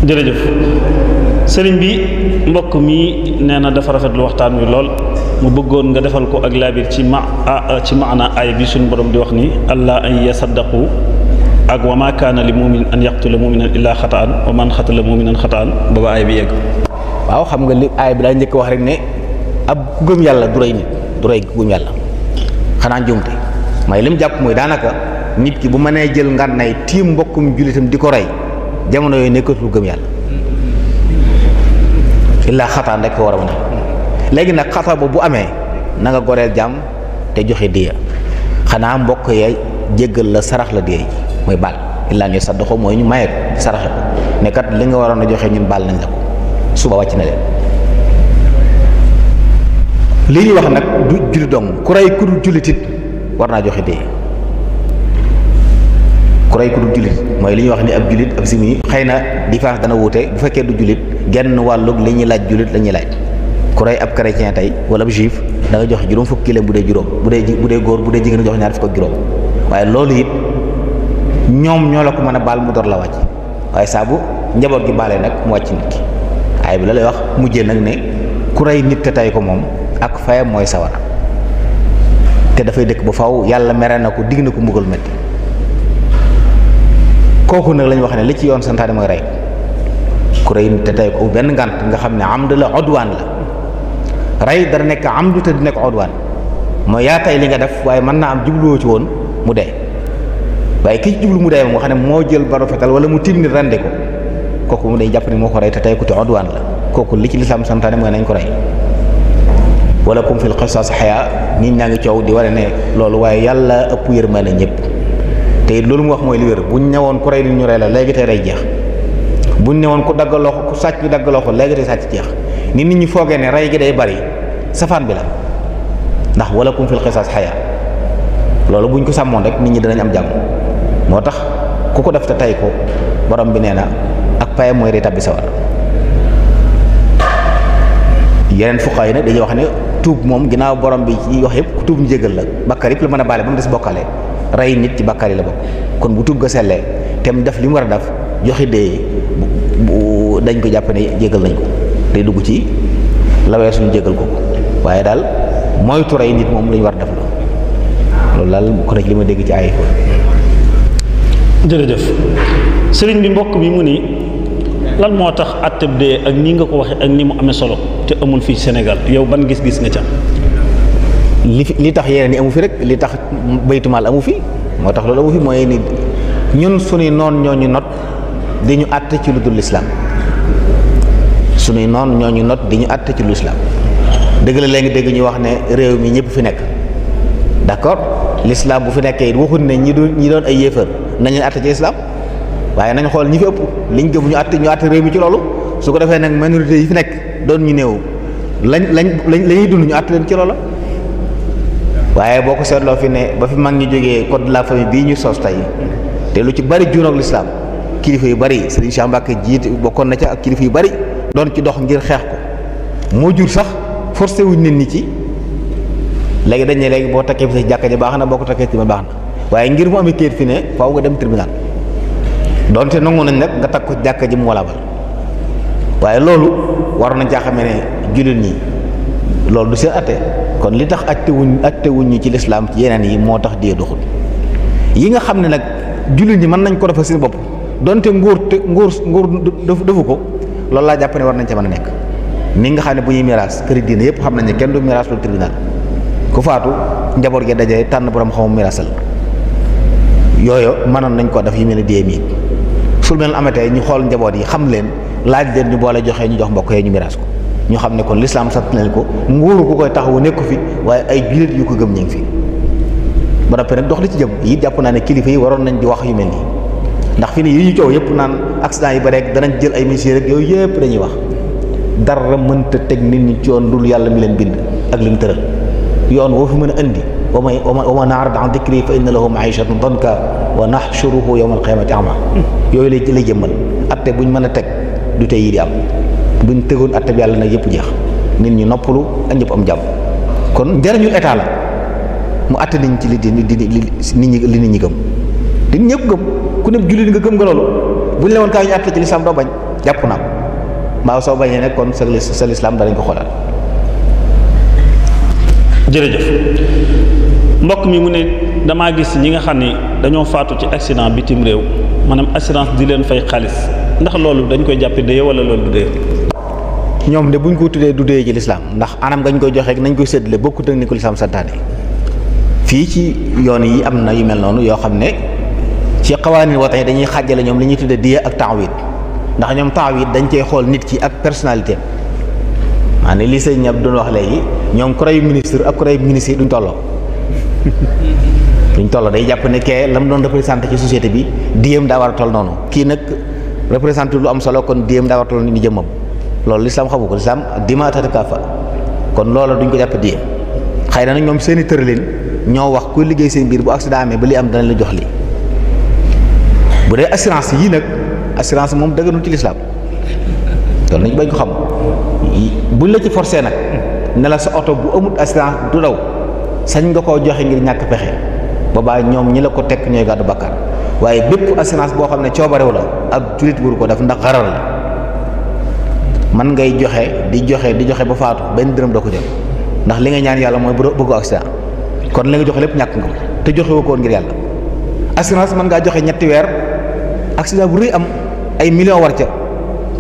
jërëjëf sëriñ bi mbokk mi nee na dafa rafetlu waxtaan wi lool mu bëggoon nga defal ko ak laabir ci maana aaya bi suñu borom di wax ni allah an yasaddaqu ak wa ma kaana li mumin an yaqtula muminan illa xataan wa man xatala muminan xataan ba ba aaya bi yegg. waaw xam nga li aaya bi daa njëkk wax rek ne ab ku gëm yàlla du rey nit du rey ku gëm yàlla xanaa njuumte may li mu jàpp mooy daanaka nit ki bu mënee jël ngànnaay tiim mbokkum jullitam di ko rey jamono yooyu nekkatul gëm yàlla illaa xataan rek ko war a mën a léegi nag xata boobu bu amee na nga goreel jàmm te joxe diya xanaa mbokk yee jéggal la sarax la diya ji mooy baal illaa ñu saddoxo mooy ñu maye ko saraxe ko ne kat li nga waroon a joxe ñun baal nañ la ko suba wàcc na leen li ñuy wax nag du julli dong ku rey ku dul jullit it war naa joxe diya ku rey ku dul jullit mooy li ñuy wax ni ab jullit ab simi xëy na différence dana wuute bu fekkee du jullit genn wàllug li ñuy laaj jullit la ñuy laaj ku rey ab chrétien tey wala ab juif da nga joxe juróom fukki kilam bu dee juróom bu dee góor bu dee jigéen joxe ñaar fukk ak juróom waaye loolu it ñoom ñoo la ko mën a baal mu door la wàcc waaye saa bu njaboot gi baalee nag mu wàcc nit ki aay bi la lay wax mujjee nag ne ku rey nit te tey ko moom ak fayam mooy sawara te dafay dëkk ba faw yàlla mere na ko digg na ko mbugal metti kooku nag lañu wax ne li ci yoon santaane mooy rey ku rey nit te tey ko benn ngànt nga xam ne amd la odwaan la rey dara nekk amdu te di nekk odwaan mooy yaa tey li nga def waaye mën naa am jubluwoo ci woon mu dee waaye ki ci jublu mu dee moom nga xam ne moo jël baro fetal wala mu tiim nit rende ko kooku mu day jàpp ni moo ko rey te tey ko te odwaan la kooku li ci lislaam santaane mooy nañ ko rey wala kum fil qisaas xayaa nit ñaa ngi coow di wane ne loolu waaye yàlla ëpp yërmande ñëpp te it loolu mu wax mooy li wér buñ ñëwoon ku rey nit ñu rey la léegi tey rey jeex buñ ñëwoon ku dagg loxo ku sàcc ñu dagg loxo léegi tey sàcc jeex nit ñi foogee ne rey gi day bari safaan bi la ndax wala kum fil qisaas xayaa loolu buñ ko sàmmoon rek nit ñi danañ am jàmm moo tax ku ko def te tey ko borom bi nee na ak payam mooy day tabbi sawar yeneen fuqaa yi nag dañuy wax ne tuub moom ginnaaw borom bi ci wax yëpp ku tuub ñu jégal la bakkar yëpp la mën a baale ba mu des bokkale rey nit ci bakkar yi la bokk kon bu tuub ga sellee te mu def li mu war a def joxe dee bu dañ ko jàpp ne jégal nañ ko day dugg ci la weesu ñu jégal ko waaye daal moytu rey nit moom la ñu war a def la loolu daal ko na ci li ma dégg ci ay jërëjëf sëriñ bi mbokk bi mu ni lan moo tax atteb dee ak nii nga ko waxee ak ni mu amee solo te amul fii Sénégal yow ban gis-gis nga ca li tax yeneen yi amu fi rek li tax baytumaal amu fi moo tax loolu amu fi mooy ni ñun suñuy noon ñoo ñu not di ñu àtte ci lu dul lislaam suñuy noon ñoo ñu not di ñu àtte ci lu lislaam dëgg la léegi dégg ñu wax ne réew mi ñëpp fi nekk d'accord lislaam bu fi nekkee waxut ne ñi doon ay yéefar nañ leen àtte ci lislaam waaye nañ xool ñi fi ëpp liñ gëm ñu àtte réew mi ci loolu su ko defee nag minorité yi fi nekk doon ñu néew lañuy dund ñu àtte leen ci loolu waaye boo ko seetloo fi ne ba fi mag ñi jógee code de la famille bii ñu sos tey te lu ci bari juunoog lislaam kilifa yu bari Serigne Cheikh Mbacke jiite bokkoon na ca ak kilifa yu bari doon ci dox ngir xeex ko moo jur sax forcé wuñ nit ñi ci léegi dañ ne léegi boo takkee fi sa jàkka ji baax na boo ko takkee ci ma baax na waaye ngir mu amee kayit fi ne faaw nga dem tribunal donte nangu nañ nag nga takk ko jàkka ji mu wala bal waaye loolu war nañ caa xamee ne jullit ñi loolu du seen atte kon li tax atte wuñ ñu ci lislaam ci yeneen yi moo tax dee doxul yi nga xam ne nag jullit ñi mën nañ ko defal seen bopp donte nguur defu ko loolu laa jàpp ne war nañ ca mën a nekk ni nga xam ne bu ñuy miraas këri diine yëpp xam nañ ne kenn du miraas lu tribunal ku faatu njaboot gi dajee tànn borom xamu miraasal yooyu mënoon nañ ko def yu mel ne dee mi sul mel amatee ñu xool njaboot yi xam leen laaj leen ñu boole joxee ñu jox mbokk yi ñu miraas ko ñu xam ne kon lislaam sant leen ko nguuru ku koy taxawu nekku fi waaye ay jullit yu ko gëm ñu ngi fi ba noppi nag dox li ci jëm yi jàpp naa ne kilifa yi waroon nañ di wax yu mel nii ndax fi ne yi ñu coow yëpp naan accident yi ba rek danañ jël ay messieurs rek yooyu yëpp dañuy wax dara mënta teg nit ñi ci yoon dul yàlla mi leen bind ak li mu tëral yoon woo fi mën a indi wa man a'rada an dhikri fa inna lahu ma'ishatan danka wa nahshuruhu yawma al-qiyamati a'ma yooyu lay jëmmal atte buñ mën a teg du tey yi di am buñ tegoon atte bi yàlla nag yëpp jeex nit ñi noppalu ak ñëpp am jàmm kon njariñul état la mu atte niñ ci li nit ñi gëm di ñëpp gëm ku ne jullit nga gëm nga loolu buñ la woon kaa ñu atte ci lislaam doo bañ jàpp naa ko mbaa soo bañee nag kon sa lislaam danañ ko xoolaat. jërëjëf mbokk mi mu ne damaa gis ñi nga xam ni dañoo faatu ci accident bitim réew maanaam assurance di leen fay xaalis ndax loolu dañ koy jàppe dee wala loolu du dee. ñoom de buñ ko tuddee du dee ci lislaam ndax anam gañ koy joxee nañ koy séddale bokkut ak ni ko lislaam santaane fii ci yoon yi am na yu mel noonu yoo xam ne ci xawaani wata yi dañuy xàjjale ñoom li ñuy tuddee diya ak taawid ndax ñoom taawid dañ cey xool nit ki ak personnalité maanaam li sëñ ñab doon wax léegi ñoom ku rey ministre ak ku rey ministre duñ tolloo day jàpp ne kee la mu doon représenté ci société bi diyam daa war a toll noonu kii nag représenté lu am solo kon diyam daa war a toll ni jëmmam loolu lislaam xamu ko lislaam dima tatakafa kon loola duñ ko jàpp diyam xëy na nag ñoom seeni tëralin ñoo wax kuy liggéey seen biir bu accident amee ba li am danañ la jox lii bu dee assurance yii nag assurance moom dëgganul ci lislaam loolu nañ bañ ko xam buñ la ci forcé nag ne la sa oto bu amul assurance du daw sañ nga koo joxe ngir ñàkk pexe boobaa ñoom ñi la ko tekk ñooy gàddu bakkaar waaye bépp assurance boo xam ne coobarew la ak jullit waru ko def ndax xarar la man ngay joxe di joxe ba faatu benn dërëm doo ko jël ndax li nga ñaan yàlla mooy bëggu accident kon li nga joxe lépp ñàkk nga te joxe woo ko woon ngir yàlla assurance mën ngaa joxe ñetti weer accident bu rëy am ay millions war ca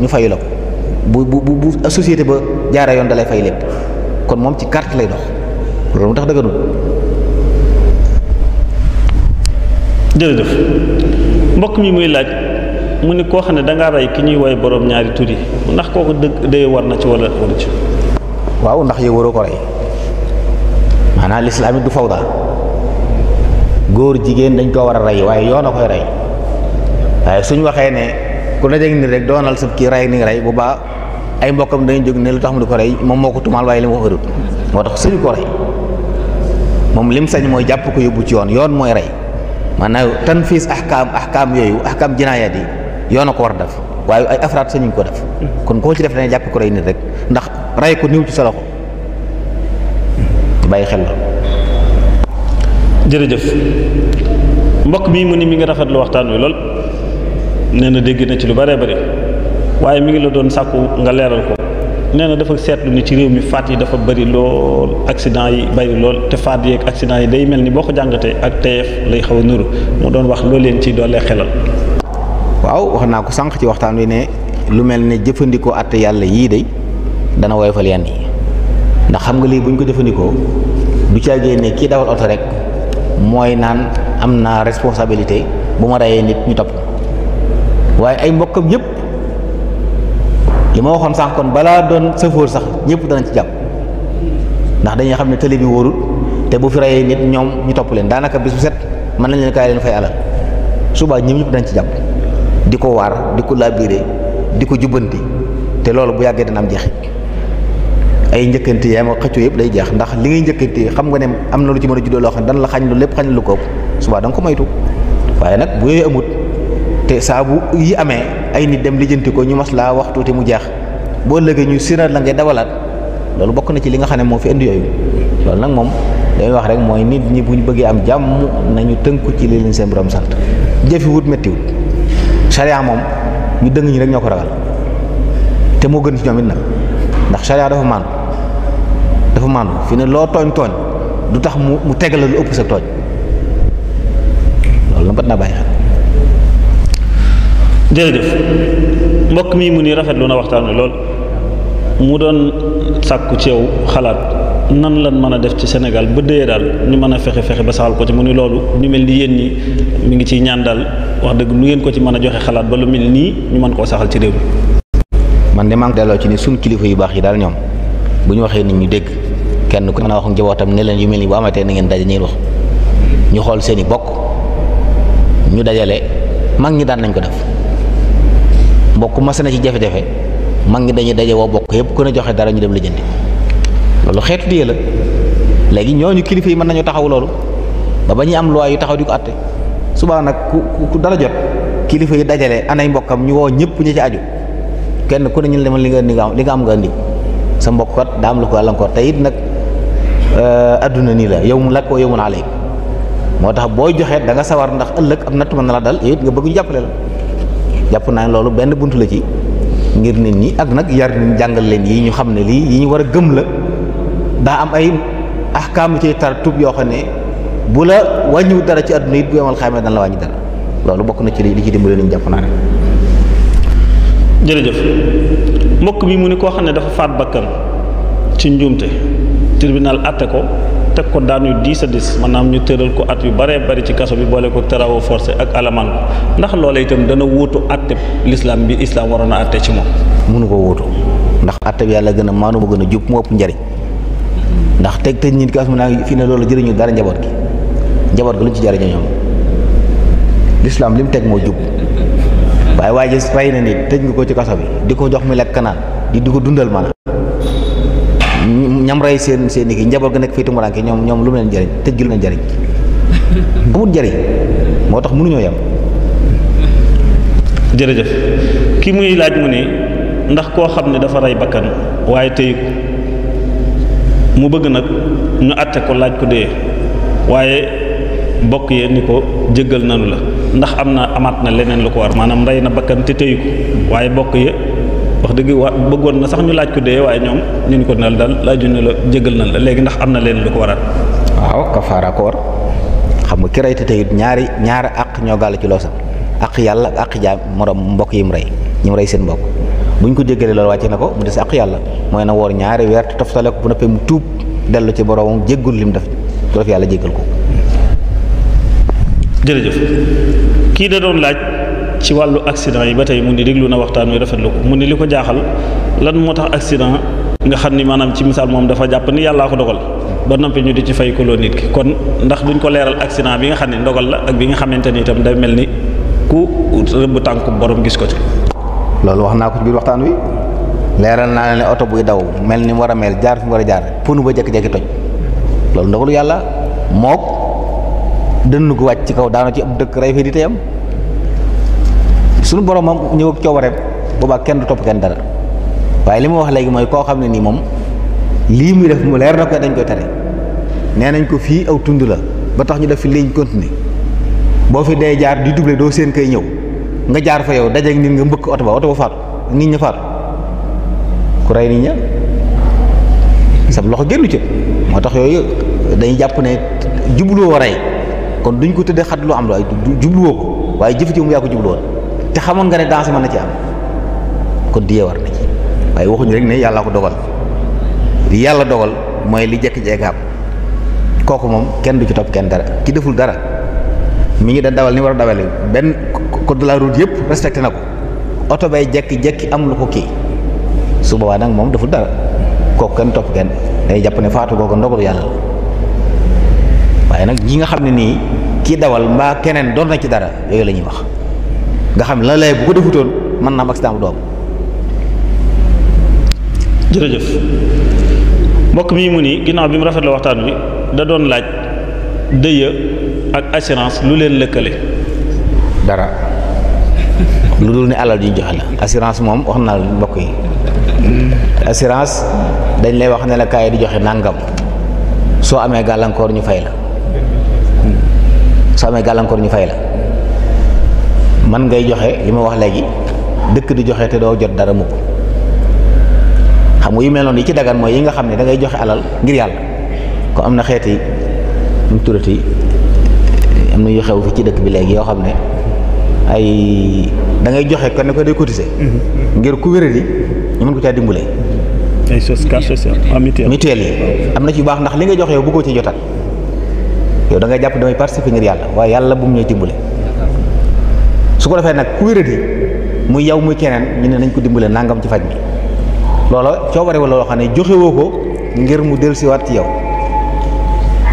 ñu fayu la ko bu société ba jaara yoon dalay fay lépp kon moom ci carte lay dox loolu mu tax dëgganul. jërëjëf mbokk mi muy laaj mu ni koo xam ne dangaa rey ki ñuy woy borom ñaari tur yi ndax kooku dëgg day war na ci wala waru ci. waaw ndax yow waroo ko rey maanaam lislaam it du fawda góor jigéen dañ koo war a rey waaye yoon a koy rey waaye suñ waxee ne ku la dégg ni rek doonal sa kii rey ni rey bu baax ay mbokkam dañuy jóg ne lu tax mu di ko rey moom moo ko tumaal waaye li mu wax wérut moo tax suñu ko rey moom lim sañ mooy jàpp ko yóbbu ci yoon mooy rey maanaam tanfiis ahkaam yooyu ahkaam jinaayaat yi yoon a ko war a def waaye ay afraad sañuñ ko def kon koo ci def dañuy jàpp ko rey nit rek ndax rey ko niw ci sa loxo bàyyi xel la. jërëjëf mbokk mi mu ni mi ngi rafetlu waxtaan wi lool nee na dégg na ci lu bëree bëri waaye mi ngi la doon sàkku nga leeral ko nee na dafa seetlu ni ci réew mi faat yi dafa bari lool accident yi bari lool te faat yi ak accident yi day mel ni boo ko jàngatee ak teyeef lay xaw a nuru mu doon wax loo leen ci doolee xelal. waaw wax naa ko sànq ci waxtaan wi ne lu mel ne jëfandikoo àtte yàlla yii de dana woyofal yenn yi ndax xam nga lii bu ñu ko jëfandikoo du caagee ne kii dawal oto rek mooy naan am naa responsabilité bu ma reyee nit ñu topp waaye ay mbokkam yëpp li ma waxoon sànq kon balaa doon sëfoor sax ñëpp danañ ci jàpp ndax dañuy xam ne télé bi wóorul te bu fi reyee nit ñoom ñu topp leen daanaka bis bu set mën nañ leen kaay leen fay alal subaa ñëpp dañ ci jàpp di ko waar di ko labiré di ko jubbanti te loolu bu yàggee dana am jeexit ay njëkkante yaay ma xëccoo yëpp day jeex ndax li ngay njëkkante xam nga ne am na lu ci mën a juddoo loo xam ne dana la xañ lu lépp xañ lu ko subaa da nga ko moytu waaye nag bu yooyu amut te saa bu yi amee ay nit dem lijjanti ko ñu mas laa wax tuuti mu jeex boo lëgee ñu siraat la ngay dawalaat loolu bokk na ci li nga xam ne moo fi indi yooyu loolu nag moom dañuy wax rek mooy nit ñi bu ñu bëggee am jàmm nañu tënku ci li leen seen borom sant jëfi wut méttiwut charia moom ñu dëng ñi rek ñoo ko ragal te moo gën ci ñoom it nag ndax charia dafa maandu fi ne loo tooñ du tax mu tegal la lu ëpp sa tooñ loolu la bat naa bàyyi xel. jërëjëf mbokk mi mu ni rafetlu na waxtaan wi lool mu doon sàkku ci yow xalaat nan lan mën a def ci Sénégal ba dëyee daal ñu mën a fexe ba saxal ko ci mu ni loolu ñu mel ni yéen ñi mi ngi ciy ñaan daal wax dëgg nu ngeen ko ci mën a joxe xalaat ba lu mel nii ñu mën koo saxal ci réew mi. man de maa ngi delloo ci ni suñu kilifa yu baax yi daal ñoom bu ñu waxee nit ñu dégg kenn ku mën a wax njabootam ne leen yu mel ni bu amatee na ngeen daje ñeen wax ñu xool seen i bokk ñu dajale mag ñi daan nañ ko def mbokk mas na ci jafe-jafe mag ñi dañuy daje woo bokk yëpp ku ne joxe dara ñu dem lijjanti loolu xeetu diye la léegi ñooñu kilifa yi mën nañoo taxaw loolu ba ñuy am loi yu taxaw di ko àtte subaa nag ku dara jot kilifa yi dajale anay mbokkam ñu woo ñëpp ñi ci aju kenn ku ne ñu demal li nga am nga andi sa mbokk kat daa am lu ko àllankoor te it nag adduna nii la yow mu lakk ko yow mun aleyk moo tax booy joxe da nga sawar ndax ëllëg am natt mën na la dal yow it nga bëgg ñu jàppale la jàpp naa ne loolu benn buntu la ci ngir nit ñi ak nag yar nit jàngal leen yi ñu xam ne lii yi ñu war a gëm la daa am ay ahkaam ci tar tub yoo xam ne bu la wàññiwut dara ci adduna it bu yemal xayma dana la wàññi dara loolu bokk na ci li ci dimbale nañ jàpp naa ne. jërëjëf mbokk mi mu ni koo xam ne dafa faat bakkan ci njuumte tribunal atte ko teg ko daan yu 10 a 10 maanaam ñu tëral ko at yu baree bari ci kaso bi boole ko travaux forcés ak alamaan ko ndax loola itam dana wuutu atte l'islam bi islam waroon a atte ci moom. mënu ko wuutu ndax atte bi yàlla gën a maanu ma gën a jub mu ëpp njariñ ndax tëj nit ki as mu naa fii ne loolu jëriñu dara njaboot gi lu ci jariñoo ñoom l'islam li mu teg moo jub waaye waa ji rey na nit tëj nga ko ci kaso bi di ko jox mi lekk naan di ko dundal maanaam ñam rey seen kii njaboot ga nekk fii tumuraanke ñoom lu mu leen jëriñ tëj gi lu leen jëriñ amul jëriñ moo tax mënuñoo yem. jërëjëf ki muy laaj mu ni ndax koo xam ne dafa rey bakkan waaye tëyu ko mu bëgg nag ñu àtte ko laaj ko dee waaye bokk yee ni ko jéggal nanu la ndax amaat na leneen lu ko war maanaam rey na bakkan te tëyu ko waaye bokk ye wax dëgg bëggoon na sax ñu laaj ko dee waaye ñoom ñu ni ko nal daal laaju ne la jéggal nan la léegi ndax am na leneen lu ko waraat. waaw kafaara ko war xam nga ki rey te tëyut ñaari àq ñoo gàll ci loosam àq yàlla ak àq jaam morom mbokk yi mu rey ñi mu rey seen mbokk bu ñu ko jéggalee loolu wàcce na ko mu des àq yàlla mooy na woor ñaari weer te toftale ko bu noppee mu tuub dellu ci boromam jéggul lim def ko def yàlla jéggal ko. jërëjëf kii da doon laaj ci wàllu accident yi ba tey mu ni déglu na waxtaan wi rafetlu ko mu ni li ko jaaxal lan moo tax accident nga xam ni maanaam ci misaal moom dafa jàpp ni yàllaa ko dogal ba noppi ñu di ci fay koloo nit ki kon ndax duñ ko leeral accident bi nga xam ne ndogal la ak bi nga xamante ni itam day mel ni ku rëbb tànku borom gis ko ci. loolu wax naa ko ci biir waxtaan wi leeral naa ne oto buy daw mel ni mu war a mel jaar fi mu war a jaar punu ba jékki-jékki toj loolu ndogalu yàlla mook dënn gu wàcc ci kaw daana ci ab dëkk rey fii di tey am suñu boromam ñëw ak coobareem boobaa kenn du topp kenn dara waaye li ma wax léegi mooy koo xam ne nii moom lii muy def mu leer na ko dañ koy tere nee nañ ko fii aw tund la ba tax ñu def fi ligne continue boo fi dee jaar di doublé doo seen kay ñëw nga jaar fa yow dajeeg nit nga mbëkk oto ba faatu nit ña faatu ku rey nit ña sab loxo génnu ci moo tax yooyu dañuy jàpp ne jubluwoo rey kon duñ ko tëddee xat lu am la jubluwoo ko waaye jëf ji mu yaa ko jubluwoon te xamoon nga ne danger mën na ci am kon diyee war na ci waaye waxuñu rek ne yàlla ko dogal li yàlla dogal mooy li jekk-jekk am kooku moom kenn du ci topp kenn dara ki deful dara mi ngi da dawal ni war a dawale benn code de la route yëpp respecté na ko oto bay jekki-jekki am lu ko kii su boobaa nag moom deful dara kooku kenn topp kenn day jàpp ne faatu googu ndogalu yàlla la waaye nag ñi nga xam ne nii kii dawal mbaa keneen doon na ci dara yooyu la ñuy wax nga xam ne la lay bu ko defutoon mën naa am accident bu doom. jërëjëf mbokk mi mu ni ginnaaw bi mu rafet la waxtaan wi da doon laaj dëya ak assurance lu leen lëkkale. dara lu dul ne alal ju joxe la assurance moom wax naa mbokk yi assurance dañ lay wax ne la kaay di joxe nangam soo amee gàllankoor ñu fay la soo amee gàllankoor ñu fay la man ngay joxe li ma wax léegi dëkk di joxe te doo jot dara mukk xam nga yu mel noonu yi ci dagan mooy yi nga xam ne da ngay joxe alal ngir yàlla ko am na xeeti mu turati am na yu xew fi ci dëkk bi léegi yoo xam ne ay da ngay joxe kon ne ko day cotiser ngir ku wéradi ñu mën ko caa dimbale ay mutuelle yi am na ci baax ndax li nga joxe yow bëggoo ci jotaat yow da ngay jàpp damay participer ngir yàlla waaye yàlla bu mu ñuy dimbale su ko defee nag ku wéradi muy yow muy keneen ñu ne nañ ko dimbale nangam ci faj mi loola coobare wala loo xam ne joxe woo ko ngir mu dellusiwaat ci yow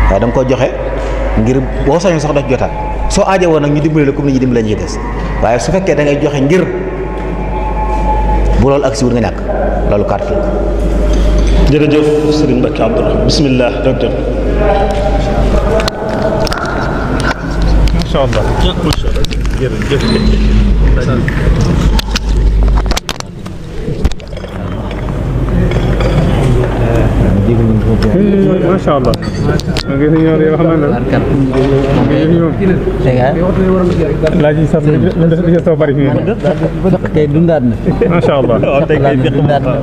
waaye da nga ko joxe ngir boo sañoon sax daf jotaat soo aajo woon nag ñu dimbale la comme ni ñu dimbale ñuy des waaye su fekkee da ngay joxe ngir bu loolu ak si wut nga ñàkk loolu carte la. jërëjëf Serigne Mbacké Abdourahmane bismillah docteur. macha allah jërëjëf. macha allah. laaj yi sax li soo bari fi kay dundaat na. macha allah. dundaat na.